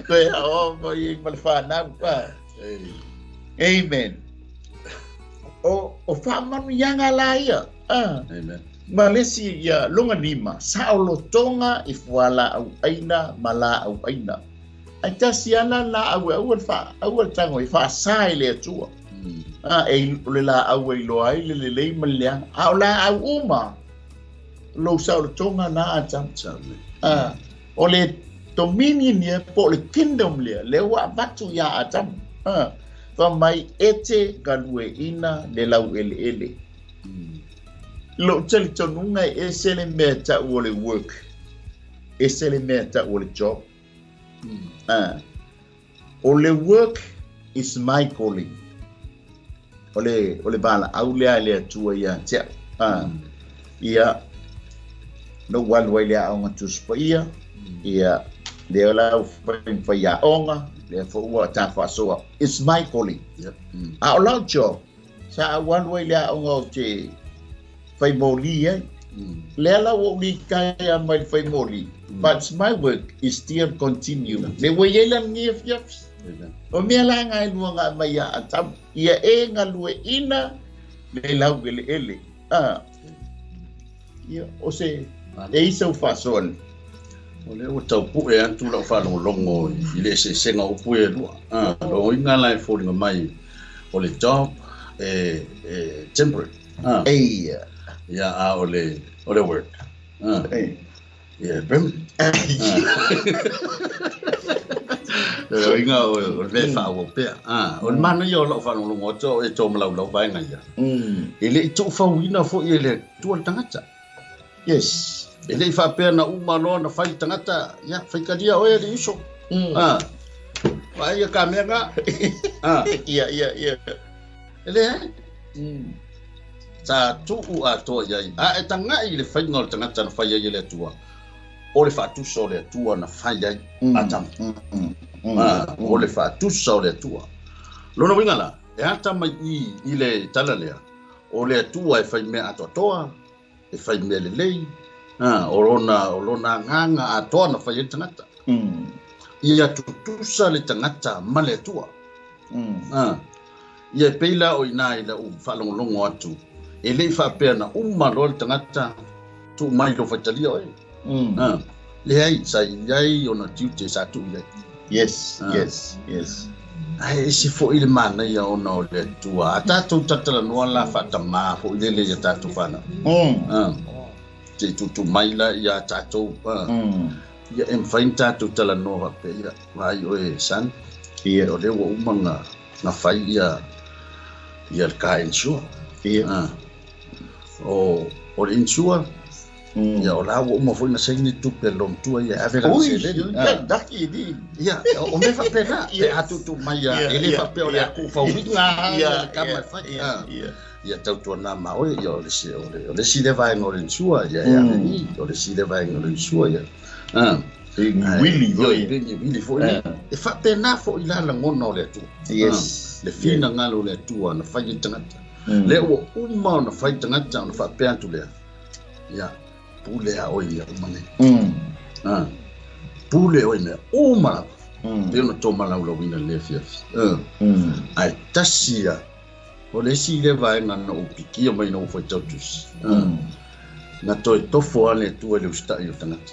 Toe aoao mai ai ma le fanau. Amen. O faamanuiaga la ia. Amen. Ma le isi ia loga lima, saolotoga i fualaau aina ma laau aina. Ae tasi ala laau e aua le aua le tago e faasā i le Atua. E o le laau e iloa ai le lelei ma le leaga. A o laau uma, lou saolotoga na Atamu. O le dominion ia po o le kingdom lea, lea ua avatu iā Atamu. Fai mai e te galueina le laueleele. Lou talitonuga e ese le mea ta'u o le work, ese le mea ta'u o le job. O le work is my calling. O le valaau lea e le Atua ia te au. Ia, na ou alu ai le aoga Tusi Paia, ia, lea la ua fai aoga, lea foi ua ta faasoa. It's my calling. A o lau job, sa ou alu ai le aoga ou te fai moli ai. Lea la ua ou litaea mai le fai moli, but my work is still continue. Le ua iai lagi afiafi. O mea la ga e lua ga mai ia Atamu. Ia e galueina le laueleele. Ia, o se e isa u faasoa. O lea ua taupu'e atu lau faalogologo i le eseesega o upu e lua. Logoina la e foliga mai o le job e temporary. Eia. Ia, a o le work. Ia, permanent. Logoina o le mea e faaauau pea. O le manaia o lau faalogologo atu o e tomalaulau vaega ia. E lei tuufauina fo'i e le Atua le tagata. E lei faapea na uma loa na fai le tagata, ia, faitalia oe le uso. Vaai ka mea ga. Ia, ia, ia. E leai. Sa tuu atoa iai. A e taga'i i le faiga o le tagata na fai ai e le Atua. O le faatusa o le Atua na fai ai Atamu. O le faatusa o le Atua. Lona uiga la, e ata mai i le tala lea, o le Atua e fai mea atoatoa, e fai mea lelei, o lona agaga atoa na fai ai le tagata. Ia tutusa le tagata ma le Atua. Ia e pei la o ina i lau faalogologo atu, e lei faapea na uma loa le tagata tuu mai lo faitalia oe. Leai, sa iai ona tiute sa tuu iai. Ae ese fo'i le manaia ona o le Atua. A tatou tatalanoa la faatamā fo'i lele ia tatou fanau. Te tutu mai la ia tatou. Ia e mafai ona tatou talanoa faapea ia, vaai oe son. O lea ua uma na fai ia le car insure. O le insure, ia o la ua uma foi na saini tupe le lomatua ia e ave lana Ui, seleni. Daki di. Ia, o mea faapena, pe a tutu mai ia, e le faapea o le aku fauiga le kama e fai. Ia tautuana ma oe, ia o le isi le vaega o le insure, ia e ave i, o le isi le vaega o le insure, ia. Wili foi. Foi. Wili foi. E faapena fo'i la lagona o le Atua. Le finagalo o le Atua na fai ai tagata. Lea ua uma ona fai tagata ona faapea atu lea. Ia, pule a oe ia uma nei. Pule oe mea uma lava. Pe ona tomalaulauina le afiafi. Ae tasi ia, o le isi le vaega na ou pikia mai na ou faitau tusi. Na toe tofo a le Atua i le usitai o tagata.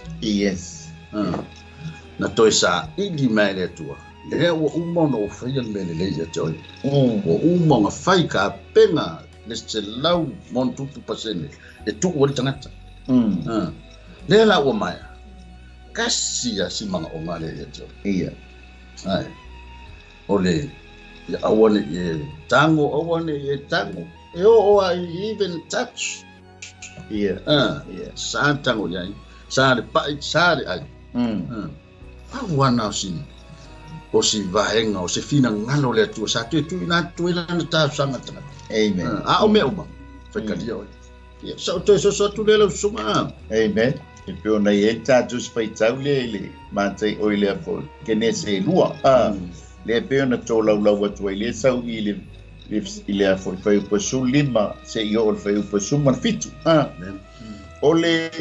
Na toe saili mai le Atua. Lea ua uma ona ou faia le mea lelei ia te oe. Ua uma ona fai ka pena Le 100% e tuu ai le tagata. Lea la ua maea. Kasi a si manaoga lea ia te oe. Ia. Ae. O le ia aua ne'i e tago, aua ne'i e tago. E oo lava i even touch. Ia. Ia. Sa le tago i ai, sa le pa'i, sa le ai. Pau lava na o si vaega, o se finagalo o le Atua sa toe tuuina atu ai lana talosaga i le tagata. Amen. A o mea uma, faitalia oe. Ia, sa ou toe soso atu lea lau susuga. Amen. E pei ona i ai le tatou faitau lea i le matai oi lea foi Kenese e 2. Lea e pei ona tolaulau atu ai lea sau i le i le foi fuaiupu 15 seia oo i le fuaiupu 17. O le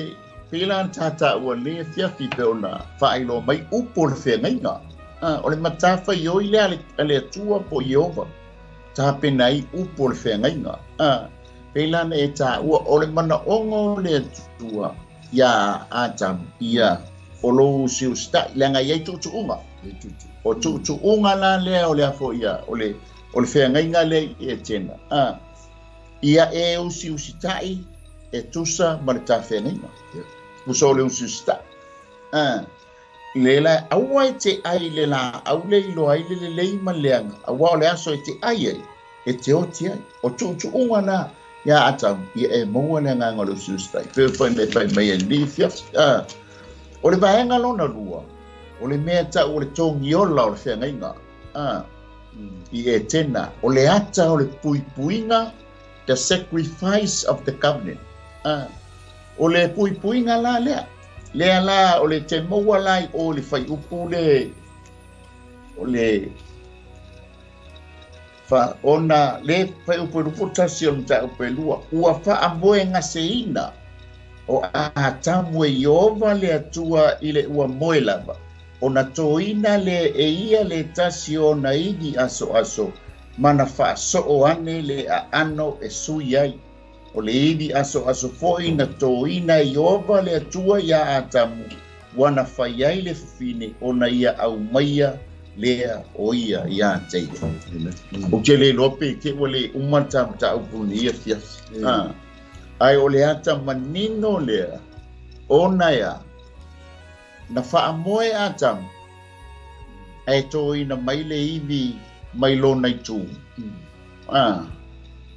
pei la na tataua le afiafi pe ona faailoa mai upu o le feagaiga. O le matafaioi lea a le Atua po o Ieova tapena ai upu o le feagaiga. Pei la na e taua o le manaoga o le Atua iā Atamu, ia o lou usiusitai, leaga e i ai tuutuuga. O tuutuuga la lea o le afo ia, o le feagaiga lea i Etena. Ia e usiusitai e tusa ma le tafeagaiga. Tusa o le usiusitai. Le la aua e te ai le laau le iloa ai le lelei ma le leaga, auā o le aso e te ai ai, e te oti ai. O tuutuuga la iā Atamu, ia e maua le agaga o le usiusitai. Pe fai mai fai mai e lenei afiafi. O le vaega lona lua, o le mea tau o le togiola o le feagaiga. I Etena, o le ata o le puipuiga, the sacrifice of the covenant. O le puipuiga la lea. Lea la, o le te maua la i o le whaiupu le, o le, fa, ona le whaiupu e rupu tasi o le mataupu e 2, ua faamoegaseina o Atamu e Ieova le Atua i le ua moe lava, ona toina le e ia le tasi ona ivi asoaso, mana faasoo ane le aano e sui ai. O le ivi asoaso foi na toina e Ieova le Atua iā Atamu, ua na fai ai le fafine ona ia aumaia lea o ia iā te ia. Ou te le iloa pe te ua le uma le mataupu lenei afiafi. Ae o le ata manino lea, ona ea, na faamoe Atamu, ae toina mai le ivi mai lona itu.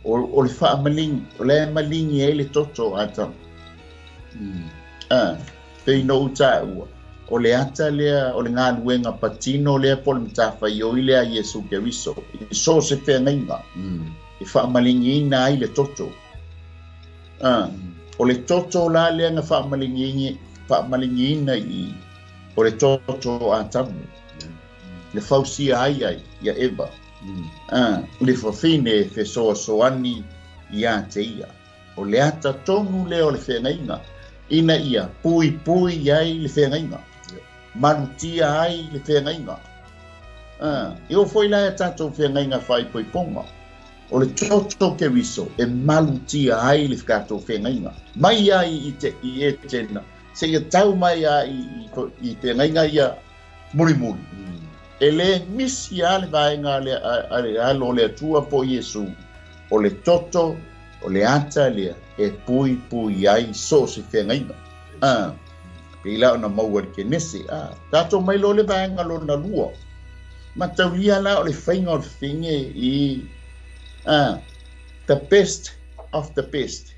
O le faamalingi, o le malingi ai le toto Atamu. Pei no utaua, o le ata lea, o le galuega patino lea po o le matafaioi lea a Iesu Keriso, i so o se feagaiga, e faamalingiina ai le toto. O le toto la lea na faamalingiina i o le toto Atamu. Le fausia ai ai ia Eva. Le fafine e fesoasoani iā te ia. O le ata tonu lea o le feagaiga, ina ia puipui ai le feagaiga. Malutia ai le feagaiga. E oo foi la e tatou feagaiga faaipoipoga. O le toto Keriso e malutia ai le tatou feagaiga. Mai ai i Etena, seia tau mai ai i feagaiga ia mulimuli. E le misi a le vaega a le alo o le Atua po Iesu, o le toto, o le ata lea e puipui ai so o se feagaiga. Pei la ona maua i le Kenese. Tatou mai loa le vaega lona lua. Mataulia la o le faiga o le fafine i the best of the best.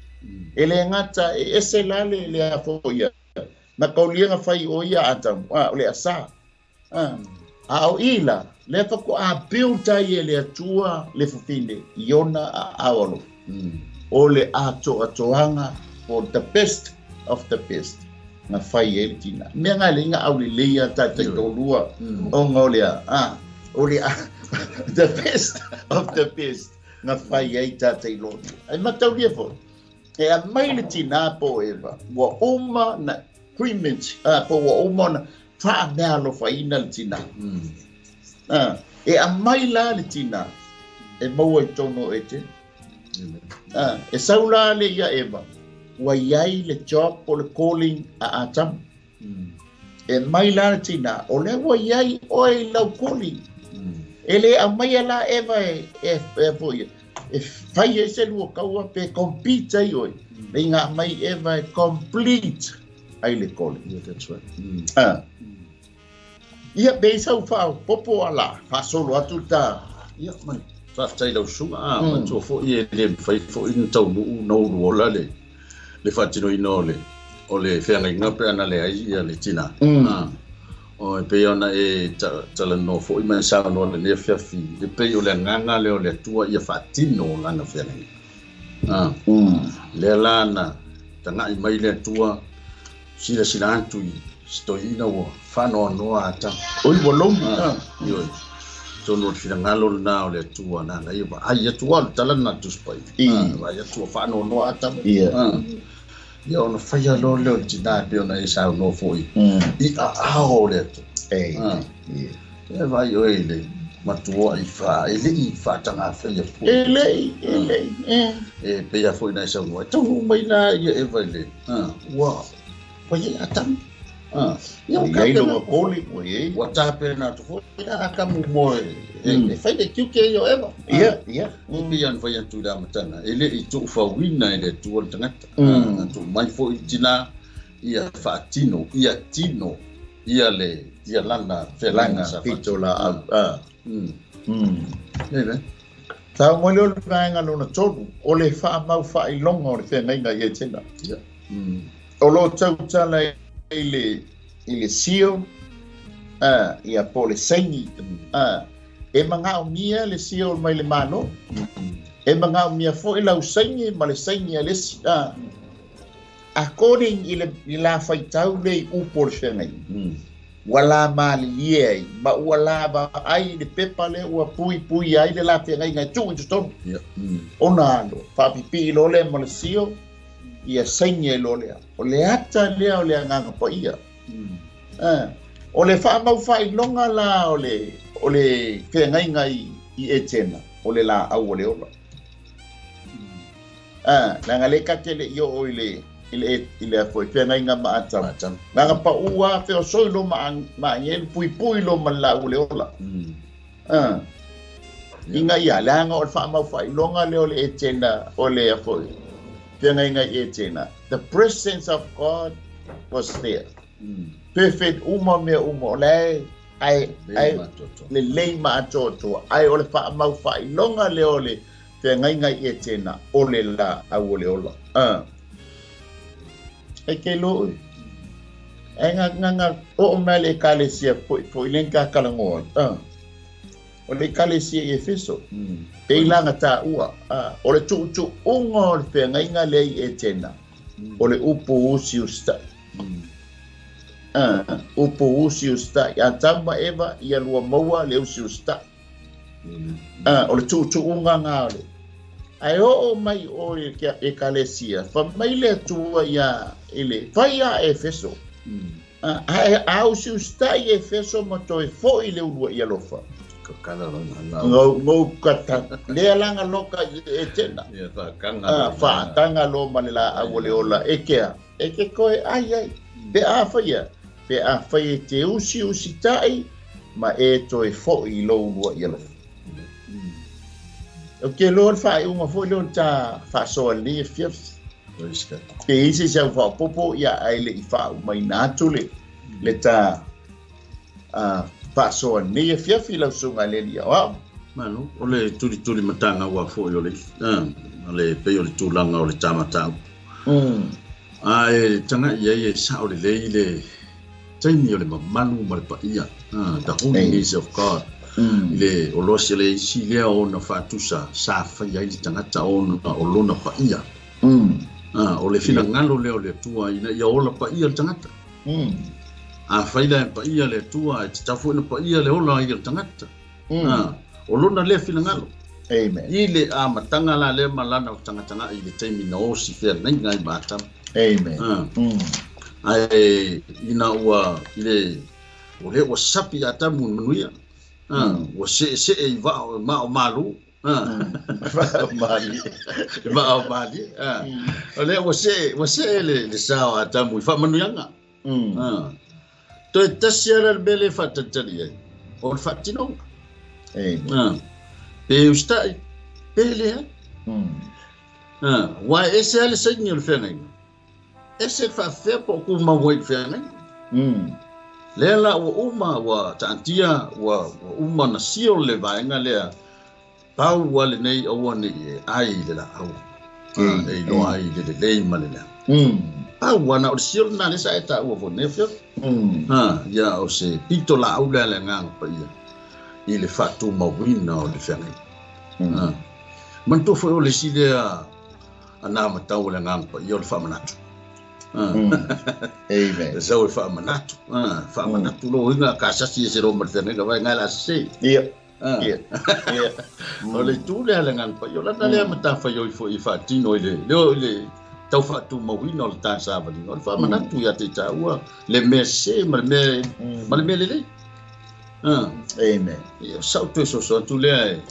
E le gata e ese la le afo ia. Na kauliga fai o ia Atamu, o le asa. A o ila, le fakoa a build ai e le Atua le fafine i ona aao alofa. O le atoatoaga for the best of the best. Na fai ai le tina. Mea ngai le inga au le leia tatai tolua. Onga o le a. O le a. The best of the best. Na fai ai tatai lolua. Ai mataulia foi. E a mai le tina po Eva. Ua uma na agreement. Po ua uma na faamea alofaina le tina. E a mai la le tina. E maua i tonu e te. E sau la le ia Eva. Ua iai le job o le calling a Atamu. E mai la le tina. O le ua iai oe i lau calling. E le aumaia la Eva e foi. E fai e se lua kaua pe compete ai oi. Le inga mai Eva e complete ai le kole. Yeah, that's right. Ah. Ia pe isa u wha popo ala, wha solo atu ta. Ia, mai. Whaatai lau sunga, a, matua fo i e le mwhai fo i ntau nuu nau ruola le whaatino ina o le wheanga inga pe ana le ai ia le tina. O e pe ona e tala no fo i mai sao no le nea fiafi, le pe o le nganga le o le atua ia whaatino lana wheanga inga. Le lana, tanga i mai le atua, sila sila atu i stoi ina ua whanoa noa ata. Oi ua lomi. Ioi. Tonu o le whirangalo na o le atua na la ia ai atua le tala na tuspai. Ai atua whanoa noa ata. Ia. Ia ona whaia lo leo le tina pe ona e sao no foi. I a ao le atua. Ia. E vai oe le matua i wha, e le i whaatanga whaia fo. E le, e le. E pea foi na e sao noa. Tau mai la ia e vai le. Ua, whaia atamu. Ia o kapena koli ua iei. Ua tāpena atu foi la akamu mo e whai le kiuke i o Eva. Ia, ia. E pia an whai atu la matanga. E le i tuufauina e le atua le tangata. Atu mai foi i tina ia whaatino, ia tino, ia le, ia lana whelanga sa pito la au. Amen. Tau mo leo le vaenga lona tolu, o le whaamau whailonga o le whengainga i e tena. Ia. O lo tautala i le sio, ia po le sengi, e mangao mia le sio mai le malo, e mangao mia fo i lau sengi ma le sengi a le si, according i le la whaitau le i upo le whengai. Ua la malilie ai, ma ua la va ai le pepa le ua pui pui ai le la whengai ngai tuu i totonu. Ona alo, whapipi lo le ma le sio, ia sengi e lo lea. O le ata lea o le anganga pa ia. O le whaamau whailonga la o le whengainga i e tena, o le la au o le ola. Nanga le kake le i o i le afoi whengainga ma atama. Nanga pa ua wheo soi lo ma angelu pui pui lo ma la au le ola. Inga ia, le anga o le whaamau whailonga le o le e tena o le afoi. The presence of God was there. Perfect uma mea uma. O le ai le lei maatoatoa. Ai o le whaamau whailonga le o le whengainga i e tēnā. O le la au o le ola. E ke lo ui. E ngā o o mea le ekalesia po i lenka kalangoa. O le ekalesia i Efeso. Pe ilanga tā ua. O le tuu unga o le whengainga le i e tēnā. O le upu usi ustai. Upu usi ustai. A tama Eva ia lua maua le usi ustai. O le tuu unga ngā o le. Ai o mai o le ekalesia. Fa mai le atua ia ile. Fai a Efeso. A usi ustai Efeso ma toi foi le ulua ia lofa. Ngau kata lea langa loka e tena. Ia whaakanga. Whaatanga lo ma le la au le ola e kea. E ke koe ai ai. Pe a whaia. Pe a whaia te usi usi tai ma e toi foi lo ulua ia lofa. O ke lo le whae unga foi leo ta whaasoa le fiaf. Pe isi sau whapopo ia ai le i whaau mai nātu le ta whaasoa nei fiafi lau sunga le lia o. Manu, o le turi turi matanga ua foi o le o le pe o le tūlanga o le tāmatau. A e tanga ia e sa o le lei le taimi o le mamanu ma le paia. The holiness of God. I le o losi le isi lea o na whaatusa sa whai ai le tangata o na o lona paia. O le whinangalo lea o le atua ina ia ola paia le tangata. A whaila e paia le atua e te tafu ina paia le ola i le tangata. O lona lea whinangalo. Amen. I le a matanga la le malana o tangatanga i le taimi na osi whia ngai ngai mātama. Amen. Ai ina ua i le o le ua sapi a tamu manuia. Ua se se e va o ma o malu. Va o mali. Va o mali. O le ua se le sao a tamu i wha manuianga. Toi tasi ara le mele whatatari ai. O le whatinonga. Amen. Pe ustai, pe lea. Ua e ese lava le saini o le feagaiga. Ese le faafefea po o tumau ai i le feagaiga. Lea la ua uma, ua taatia, ua uma ona seal le vaega lea, pau lava lenei aua ne i e ai i le laau, e iloa ai le lelei ma le leaga. Pau lava na o le seal lena lea sa e taua foi i lenei afiafi. Ia o se pito laau lea a le Agaga Paia i le faatumauina o le feagaiga. Manatua foi o le isi lea anavatau a le Agaga Paia o le faamanatu. Amen. Sau e faamanatu. Faamanatu lou uiga ka sasi e se loa ma le feagaiga vai ngai la sese. O le itu lea a le Agaga Paia, o lana lea matafaioi foi e faatino i le leo i le tau faatumauina o le ta savaliga, o le faamanatu ia te i taua le mea sese ma le mea ma le mea lelei. Amen. Ia, sau toe soso atu lea e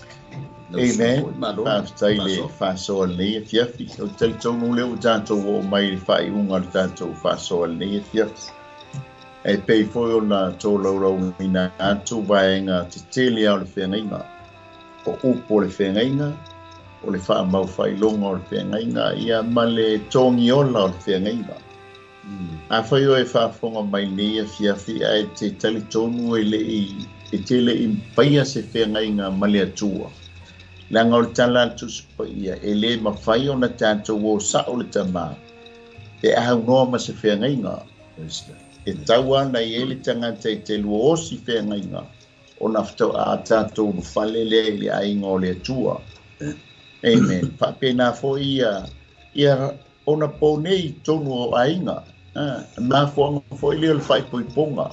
Amen. Faafetai le faasoa lenei afiafi. Ou te talitonu lea ua tatou oo mai i le faaiuga o le tatou faasoa lenei afiafi. E pei foi ona tolaulauina atu vaega tetele lava o le feagaiga. O upu o le feagaiga, o le faamau faailoga o le feagaiga, ia ma le togiola o le feagaiga. Afai oe e faafofoga mai lenei afiafi ae te talitonu e le i e te le i faia se feagaiga ma le Atua, leaga o le tala a le Tusi Paia, e le mafai ona tatou o sao le Tama pe a aunoa ma se feagaiga. E tau lava ona i ai le tagata e te lua osi feagaiga ona faatoa tatou ulufale lea i le aiga o le Atua. Amen. Faapena foi ia ia ona po nei i totonu o aiga. Mafuaaga foi lea o le faaipoipoga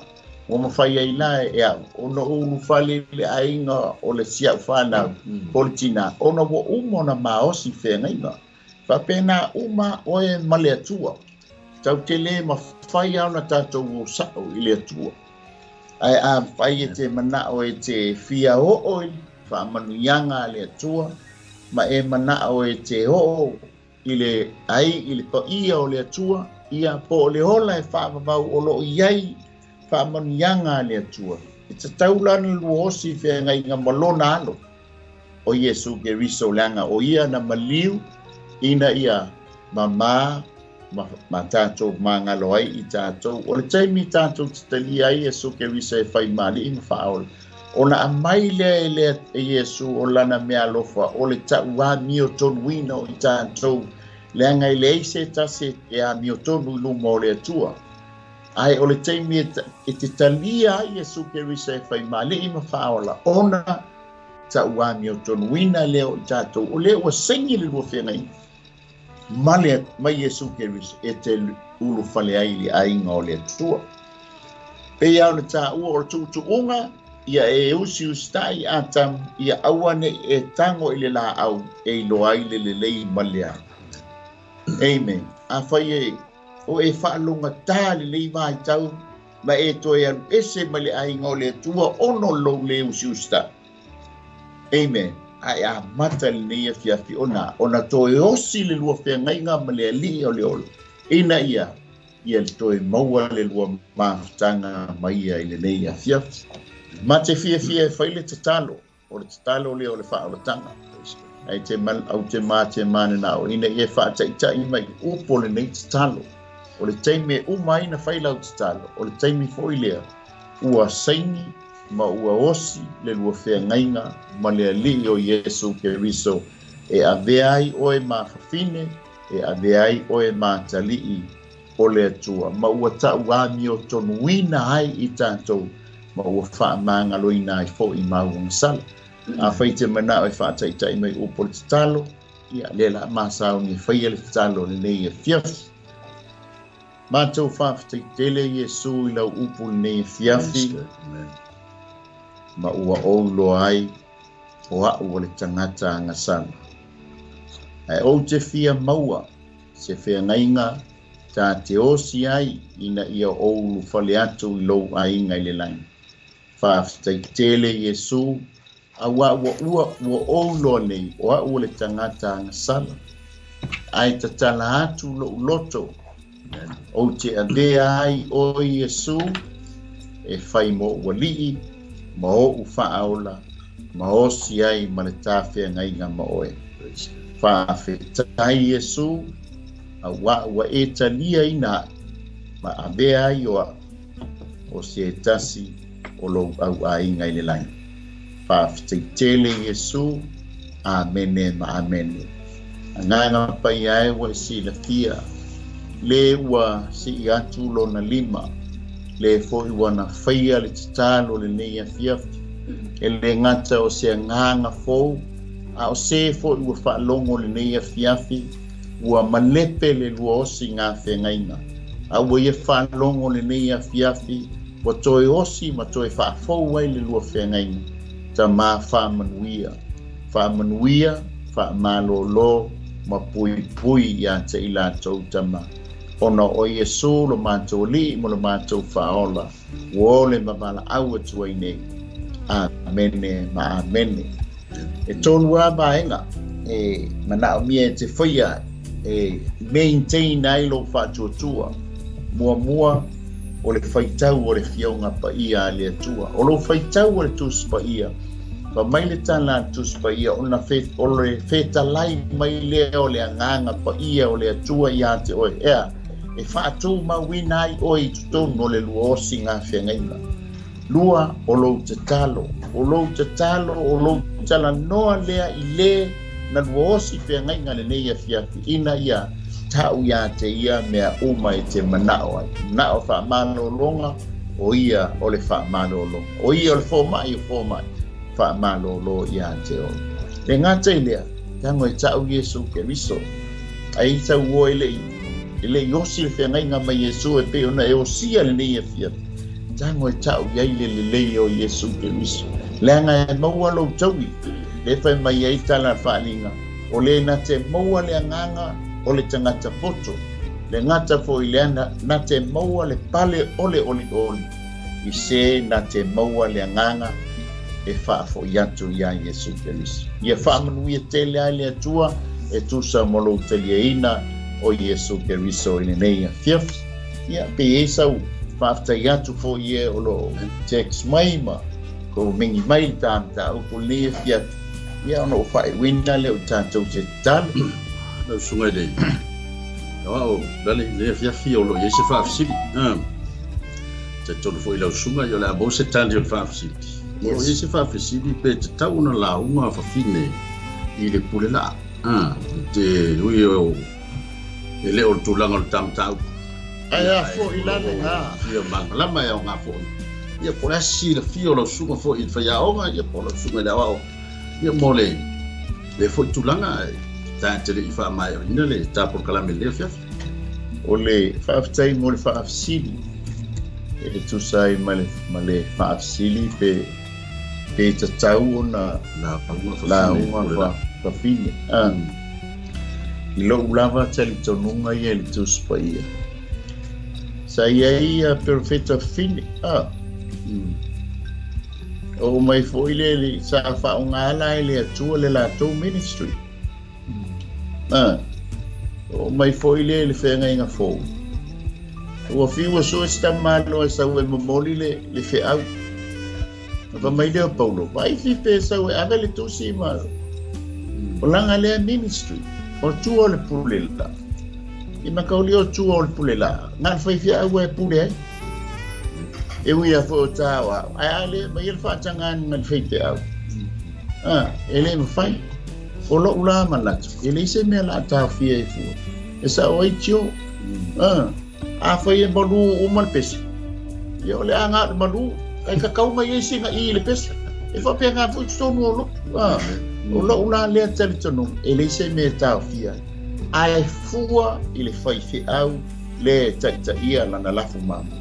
ua mafai ai la e au ona ou ulufale i le aiga o le si au fanau po o le tina, ona ua uma ona maosi feagaiga. Faapena uma oe ma le Atua. Tatou te le mafai lava ona tatou o sao i le Atua. Ae afai e te manao e te fia oo i faamanuiaga a le Atua, ma e manao e te oo i le ai i le paia o le Atua, ia po o le ola e faavavau o lo o i ai faamanuiaga a le Atua, e tatau la ona lua osi feagaiga ma lona alo o Iesu Keriso, leaga o ia na maliu ina ia mamā ma tatou magalo ai i tatou. O le taimi tatou te talia ai Iesu Keriso e fai ma alii ma faaola, ona aumai lea e le Iesu o lana meaalofa o le tauamiotonuina o i tatou, leaga e leai se tasi e amiotonu i luma o le Atua. Ae o le taimi e te talia ai Iesu Keriso e fai ma alii ma faaola, ona tauamiotonuina lea o i tatou, o lea ua saini le lua feagaiga ma le mai Iesu Keriso e te ulufale ai i le aiga o le Atua. Pei lava ona taua o le tuutuuga, ia e usiusitai Atamu, ia aua ne i e tago i le laau e iloa ai le lelei ma le leaga. Amen. Afai e o e faalogata lenei vaitau ma e toe alu ese mai le aiga o le Atua ona o lou le usiusitai. Amen. Ae amata lenei afiafi ona ona toe osi le lua feagaiga ma le Alii o le ola, ina ia ia le toe maua le lua mafutaga ma ia i lenei afiafi. Ma te fiafia e fai le tatalo, o le tatalo lea o le faaolataga. Ae te au te ma te mananao ina ia faataitai mai upu o lenei tatalo. O le taimi e uma ai na fai lau tatalo, o le taimi foi lea ua saini ma ua osi le lua feagaiga ma le Alii o Iesu Keriso e avea ai oe ma fafine, e avea ai oe ma atalii o le Atua, ma ua tauamiotonuina ai i tatou, ma ua faamagaloina ai foi ma uagasala. Afai te manao e faataitai mai upu o le tatalo, ia lea la masauni e faia le tatalo lenei afiafi. Matou faafetai tele Iesu i lau upu lenei afiafi, ma ua ou iloa ai o au o le tagata agasala. Ae ou te fia maua se feagaiga ta te osi ai ina ia ou ulufale atu i lou aiga i le lagi. Faafetai tele Iesu, auā ua ua ua ou iloa nei o au o le tagata agasala. Ae tatala atu lou loto, ou te avea ai oe Iesu e fai moʻu alii ma oʻu faaola, ma osi ai ma le tafeagaiga ma oe. Faafetai Iesu, auā ua e taliaina a'u ma avea ai o a'u o se tasi o lou auaiga i le lagi. Faafetai tele Iesu, Amene ma Amene. Agaga paia e ua e silafia, le ua sii atu lona lima, le fo'i ua na faia le tatalo lenei afiafi, e lē gata o se agaga fou, a o se fo'i ua faalogo lenei afiafi, ua malepe le lua osi gafeagaiga, a ua ia faalogo lenei afiafi, ua toe osi ma toe faafou ai le lua feagaiga, Tamā faamanuia, faamanuia, faamalōlō ma puipui iā te i latou Tama, ona o Iesu lo matou Alii ma lo matou Faaola, ua ole ma valaau atu ai nei. Amene ma Amene. E tolu lava vaega e manaomia e te faia e maintain ai lou faatuatua. Muamua, o le faitau o le Afioga Paia a le Atua. O lou faitau o le Tusi Paia, fai mai le tala a le Tusi Paia, ona o le fetalai mai lea o le Agaga Paia o le Atua iā te oe, ea, e faatumauina ai oe i totonu o le lua osi gafeagaiga. Lua, o lou tatalo. O lou tatalo, o lou talanoa lea i lē na lua osi feagaiga lenei afiafi, ina ia ta'u iā te ia mea uma e te mana'o ai. Mana'o faamalōlōga, o ia o le faamalōlōga. O ia o le fōma'i o fōma'i, faamalōlō iā te oe. Le gata i lea, tago e ta'u Iesu Keriso. Ai sau oe e le'i osi le feagaiga ma Iesu e pei ona e osia lenei afiafi. Tago e ta'u i ai le lelei o Iesu Keriso. Leaga e maua lou taui, le fai mai ai tala a le Faaaliga, o lē na te maua le agaga o le tagata poto, le gata fo'i lea na te maua le pale o le olioli, i se na te maua le agaga e faafo'i atu iā Iesu Keriso. Ia faamanuia tele ai le Atua e tusa ma lou taliaina o Iesu Keriso i lenei afiafi. Ia, pe i ai sau faafetai atu fo'i e o loo text mai ma kou mengi mai le ta mataupu lenei afiafi, ia ona ou faaiuina lea o tatou se tatalo. Lau susuga i le Aoao, lale i lenei afiafi o lo o i ai se faafesili. Talitonu foi lau susuga o le a maua se tali o le faafesili. O lo o i ai se faafesili pe tatau ona lauga fafine i le pule laa. Te ui o e le o le tulaga o le ta mataupu. Ae a fo'i la lena. Fia malamalama e aoga fo'i. Ia po o le a se silafia o lau susuga foi i le faiaoga, ia po o lau susuga i le aoao. Ia mo le lea foi tulaga ta te le i faamaeaina le ta polokalame i lenei afiafi. O le faafetai mo le faafesili e tusa ai ma le, ma le faafesili pe, pe tatau ona lauga fafine. I lou lava talitonuga ia i le Tusi Paia, sa i ai ia perofeta fafine. Oo mai fo'i le le sa faaaoga la e le Atua le latou ministry. Oo mai fo'i le le feagaiga fou. Ua fiu ua sue se tamaloa e sau e momoli le, le feau. Na fai mai lea o Paulo, vaai fi pe sau e ave le tusi ma o laga lea ministry. O tua o le pule la. I makauli o tua o le pule la. Na le fai feau e pule ai. E ui lava foi o ta o au, ae a le aumai le faatagaga i le faifeau, e le mafai. O lou la manatu, e leai se mea o le a taofia ai fua. E sao ai tio. Afai e malu uma le pese, ia o le a na o le malu, ae kakau mai ai sina i i le pese. E faapena foi totonu o lotu. O lou la lea talitonuga, e leai se mea e taofia ai. Ae fua i le faifeau le e taitaia lana lafu mamoe,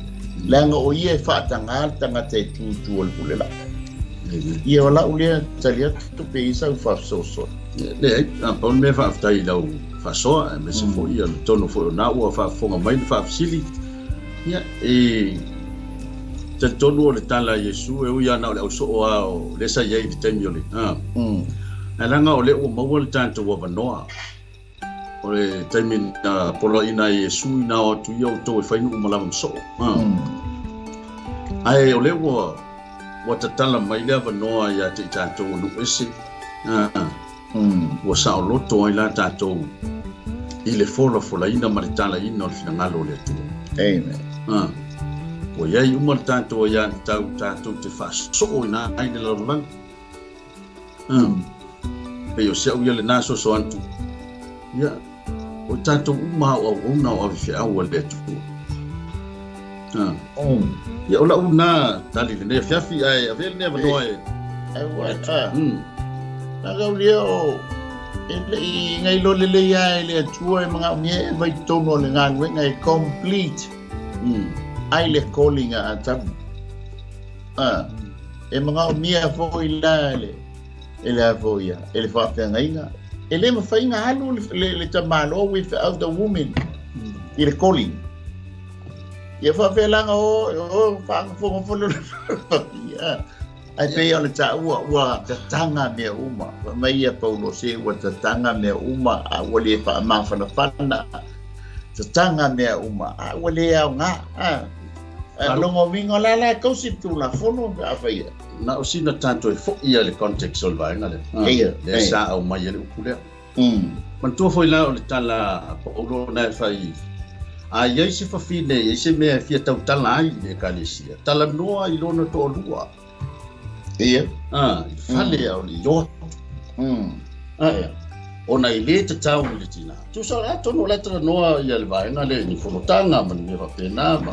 leaga o ia e faatagā le tagata e tu i tua o le pule laa. Ia o lau lea tali atu pe i ai sau faafesoasoani. Leai, a pau le mea faafetai i lau faasoa, aemaise foi ia le tonu foi o na ua faafofoga mai le faafesili. Ia, e talitonu o le tala a Iesu, e ui lava na o le ausoo lava o lea sa i ai i le taimi o le, ae leaga o lea ua maua le tatou avanoa. O le taimi na poloaiina ai e Iesu ina o atu ia outou e fai nuu ma lava ma soo. Ae o lea ua tatala mai le avanoa ia te i tatou o nuu ese. Ua saoloto ai la tatou i le folafolaina ma le talaina o le finagalo o le Atua. Amen. Ua iai uma le tatou aiatatau tatou te faasoo ina ai le lalolagi. Pei o si au ia lena soso atu. Ia, o tatou uma o auauna o avefeau a le Atua. Ia o lau na tali lenei afiafi ae avea lenei avanoa e Ai ua Na gaulia o e lei ngai lo lelei ia e le Atua e manaomia e vai totonu o le galuega e complete ai le calling a Atamu. E manaomia foi la le e le avo ia e le faafeagaiga e le mafai ona alu le tamāloa without the woman i le calling. Ia faafealaga o faagafogafolo ia. Ai pei o le taua ua tataga mea uma. Fai mai ia Paulo se ua tataga mea uma a ua le faamafanafana. Tataga mea uma a ua le aoga. Longa uiga o la la e tausi le Tulafono pe a faia. Na o sina tatou e foi ia le context o le vaega lea. Ia, Lea sa aumai ai le upu lea. Manatua foi la o le tala a Paulo na e fai a iai se fafine iai se mea e fia tautala ai i le ekalesia. Talanoa i lona toalua. Ia. I fale a o le ioa. Ona i le tatau i le tina. Tusa o le atonu o le talanoa ia le vaega lea i ni fonotaga ma ni mea faapena ma.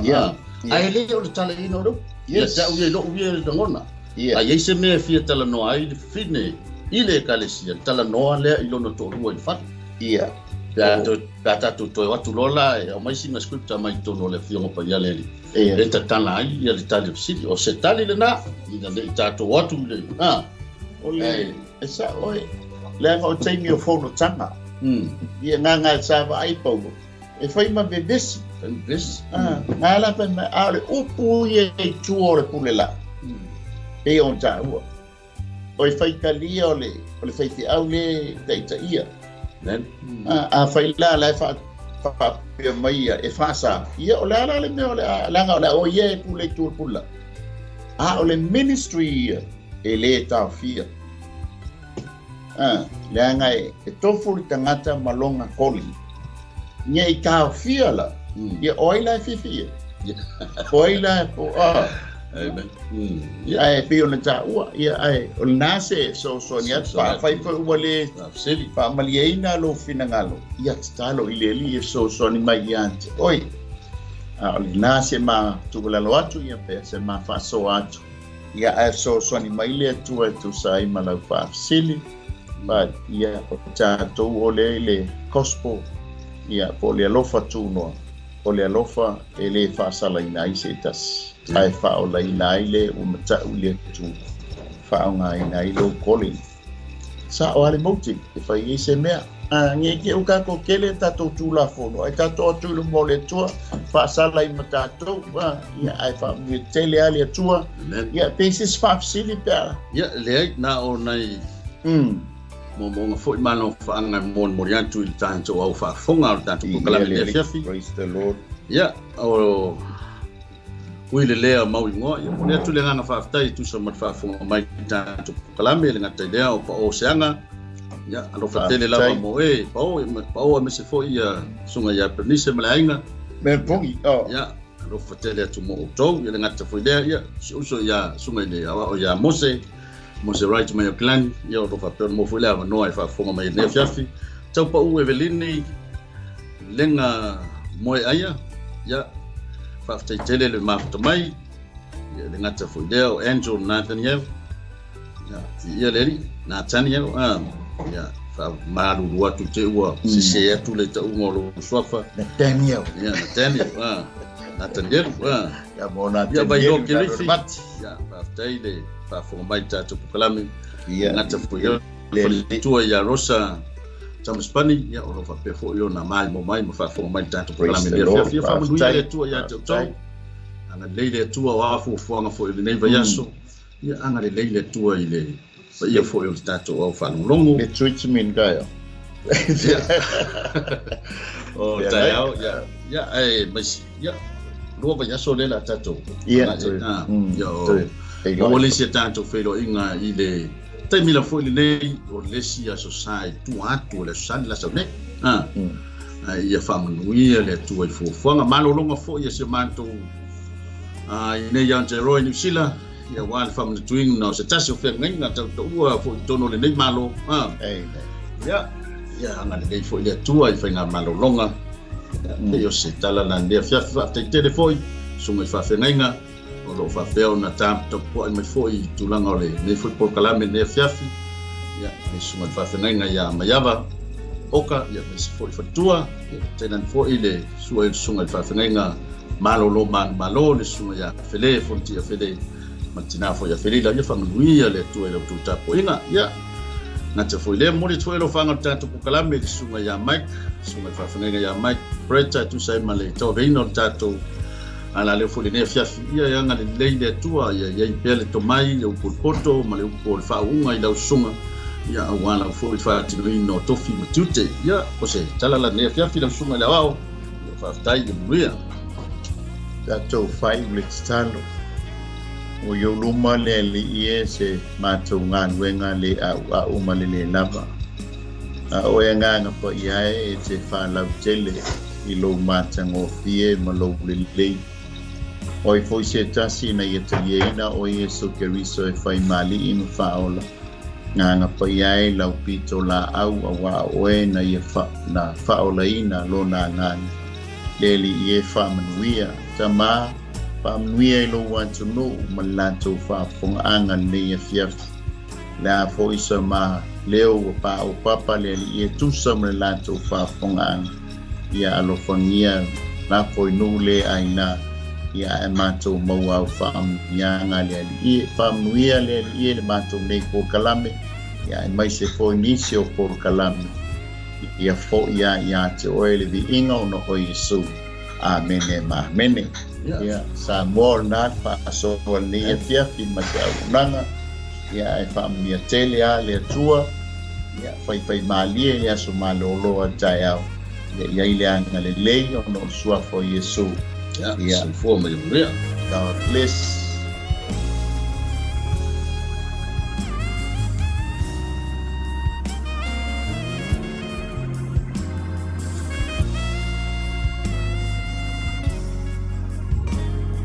Ae le o le talaina o le upu. Ia te au ia i lou ia le lagona. A iai se mea e fia talanoa ai le fafine i le ekalesia, le talanoa lea i lona toalua i le fale. Ia. Pe a tatou toe o atu loa la e aumai sina scripture mai totonu o le afioga paia le alii. E tatala ai ia le tali o fesili. O se tali lena, ina ne i tatou o atu i le... O le e sao oe, leaga o taimi o fonotaga. Ia gaga e sa vaai Paulo, e fai ma vevesi. Fai ma vevesi. Nga la fai mai, a o le upu ia i tua o le pule la. Pei o taua. O e faitalia o le faifeau le taitaia. A fai la la e faapea mai ia e faasa. Ia o le ala le mea o le leaga o le o ia e pule i tua o le pule la. A o le ministry ia e le taofia. Leaga e tofu le tagata ma lona calling. Ia i taofia la. Ia o ai la e fiafia. O ai la e po Amen. Ia ae pei ona taua ia ae o lena se fesoasoani atu faafai foi ua le faamalieina lou finagalo ia tatalo i le Alii e fesoasoani mai ia te oe. A o lena se ma tuualalo atu ia pe se ma faasoa atu ia ae fesoasoani mai le Atua e tusa ai ma lau faafesili. But ia o tatou o le i le gospel ia po o le alofa tunoa o le alofa e le faasalaina ai se tasi. Ae faaolaina ai le ua matau i le Atua, faaaogaina ai lou calling. Sa o ale mauti e fai ai se mea. Nge ke u tatou kele tatou Tulafono, ai tatou atu i luma o le Atua, faasala i ma tatou, ia ae faamuia tele a le Atua. Ia pe se faafesili pe a. Ia leai na o nai momoga foi malo faaaga e molimoli atu i le tatou au faafofoga o le tatou polokalame le afiafi. Praise the Lord. Ia o ui le lea mau ingoa, ia momoli atu le agaga faafetai e tusa ma le faafofoga mai i le tatou polokalame le gata i lea o pao seaga. Ia alofa tele lava mo e pao pao aemaise foi ia susuga ia Bernice ma le aiga. Me pongi. Ia alofa tele atu mo outou ia le gata foi lea ia si uso ia susuga i le aoao ia Mose Mose Wright mai o Kilani, ia o lo faapea ona maua foi le avanoa e faafofoga mai i lenei afiafi. Tau pau Evelini lega moe aia, ia faafetai tele le mafuta mai, ia le gata foi lea o Angel Nathaniel, ia ia le alii Nathaniel, ia faamalulu atu te ua sese atu le tauga o lou suafa. Nathaniel. Ia Nathaniel, Nathaniel, Ia mo Nathaniel. Ia Vailoa Kerifi, ia faafetai le faafofoga mai i le tatou polokalame. Ia gata foi le tua ia Rosa Thomas Bunny, ia o lo faapea foi ona maimoa mai ma faafofoga mai i le tatou polokalame le afiafi. Faamanuia le Atua ia te outou. Agalelei le Atua o a fuafuaga foi i lenei vaiaso. Ia agalelei le Atua i le paia foi o le tatou au faalogologo. Le treatment kai. O taeao, ia ia ae maisi ia lua vaiaso le la tatou. Ia. Ia o le se tatou feiloaiga i le Taimi la fo'i lenei o le isi aso sa i tua atu o le aso Sa le lasa nei. Ia faamanuia le Atua i fuafuaga malologa fo'i a si o matou i nei Aotearoa i Niu Sila, ia auā le faamanatuina o se tasi o feagaiga tautaua fo'i i totonu o lenei Malo. Ia, ia agalelei fo'i le Atua i faigamalologa. Pei o se tala la lenei afiafi, faafetai tele fo'i susuga i faafeagaiga o lo o faapea ona taputapuai mai fo'i i tulaga o lenei foi polokalame lenei afiafi. Ia, le susuga i le faafeagaiga ia Maiava Oka, ia aemaise foi faletua, ia tainane foi le sua i le susuga i le faafeagaiga Malolo Manumalo, le susuga ia Fele Fontia Fele, ma le tina foi ia Felila. Ia faamanuia le Atua i la outou tapuaiga. Ia, gata foi lea, momoli atu foi alofaga o le tatou polokalame i le susuga ia Mike, susuga i le faafeagaiga ia Mike Bretta, e tusa ai ma le tauaveina o le tatou alaleo foi lenei afiafi. Ia e agalelei le Atua, ia i ai pea le tomai, le upu o le poto ma le upu o le faauuga i lau susuga, ia auā lau foi le faatinoina o tofi ma tiute. Ia, o se tala la lenei afiafi lau susuga i le aoao. Ia, faafetai le manuia. Tatou faaiu le tatalo. O i ou luma le Alii e se matou galuega le a'ua'u ma le lē lava. A oe Agaga Paia e e te faalautele i lou matagofie ma lou lelei. O ai foi se tasi ina ia taliaina o Iesu Keriso e faimāli'i ma faaola. Agaga Paia e lau pito laau auā oe na ia na faaolaina lona agaga. Le Alii e faamanuia, Tamā, faamanuia i lou atunuu ma le latou faafofogaaga lenei afiafi. Le a fo'i sa ma leo ua paopapa le Alii e tusa ma le latou faafofogaaga. Ia alofagia lafo i nuu le aina, ia ae matou maua au faamanuiaga le Alii e. Faamanuia le Alii e le matou nei polokalame, ia aemaise foi nisi o polokalame. Ia fo'i a ia te oe le viiga ona o Iesu. Amene ma amene. Ia, Samoa o lena le faasoa lenei afiafi ma se auaunaga. Ia, ae faamanuia tele a le Atua. Ia, faifaimalie le aso malolo a le taeao. Ia i ai le agalelei ona o le suafa o Iesu. Ia, soifua ma ia manuia. God bless.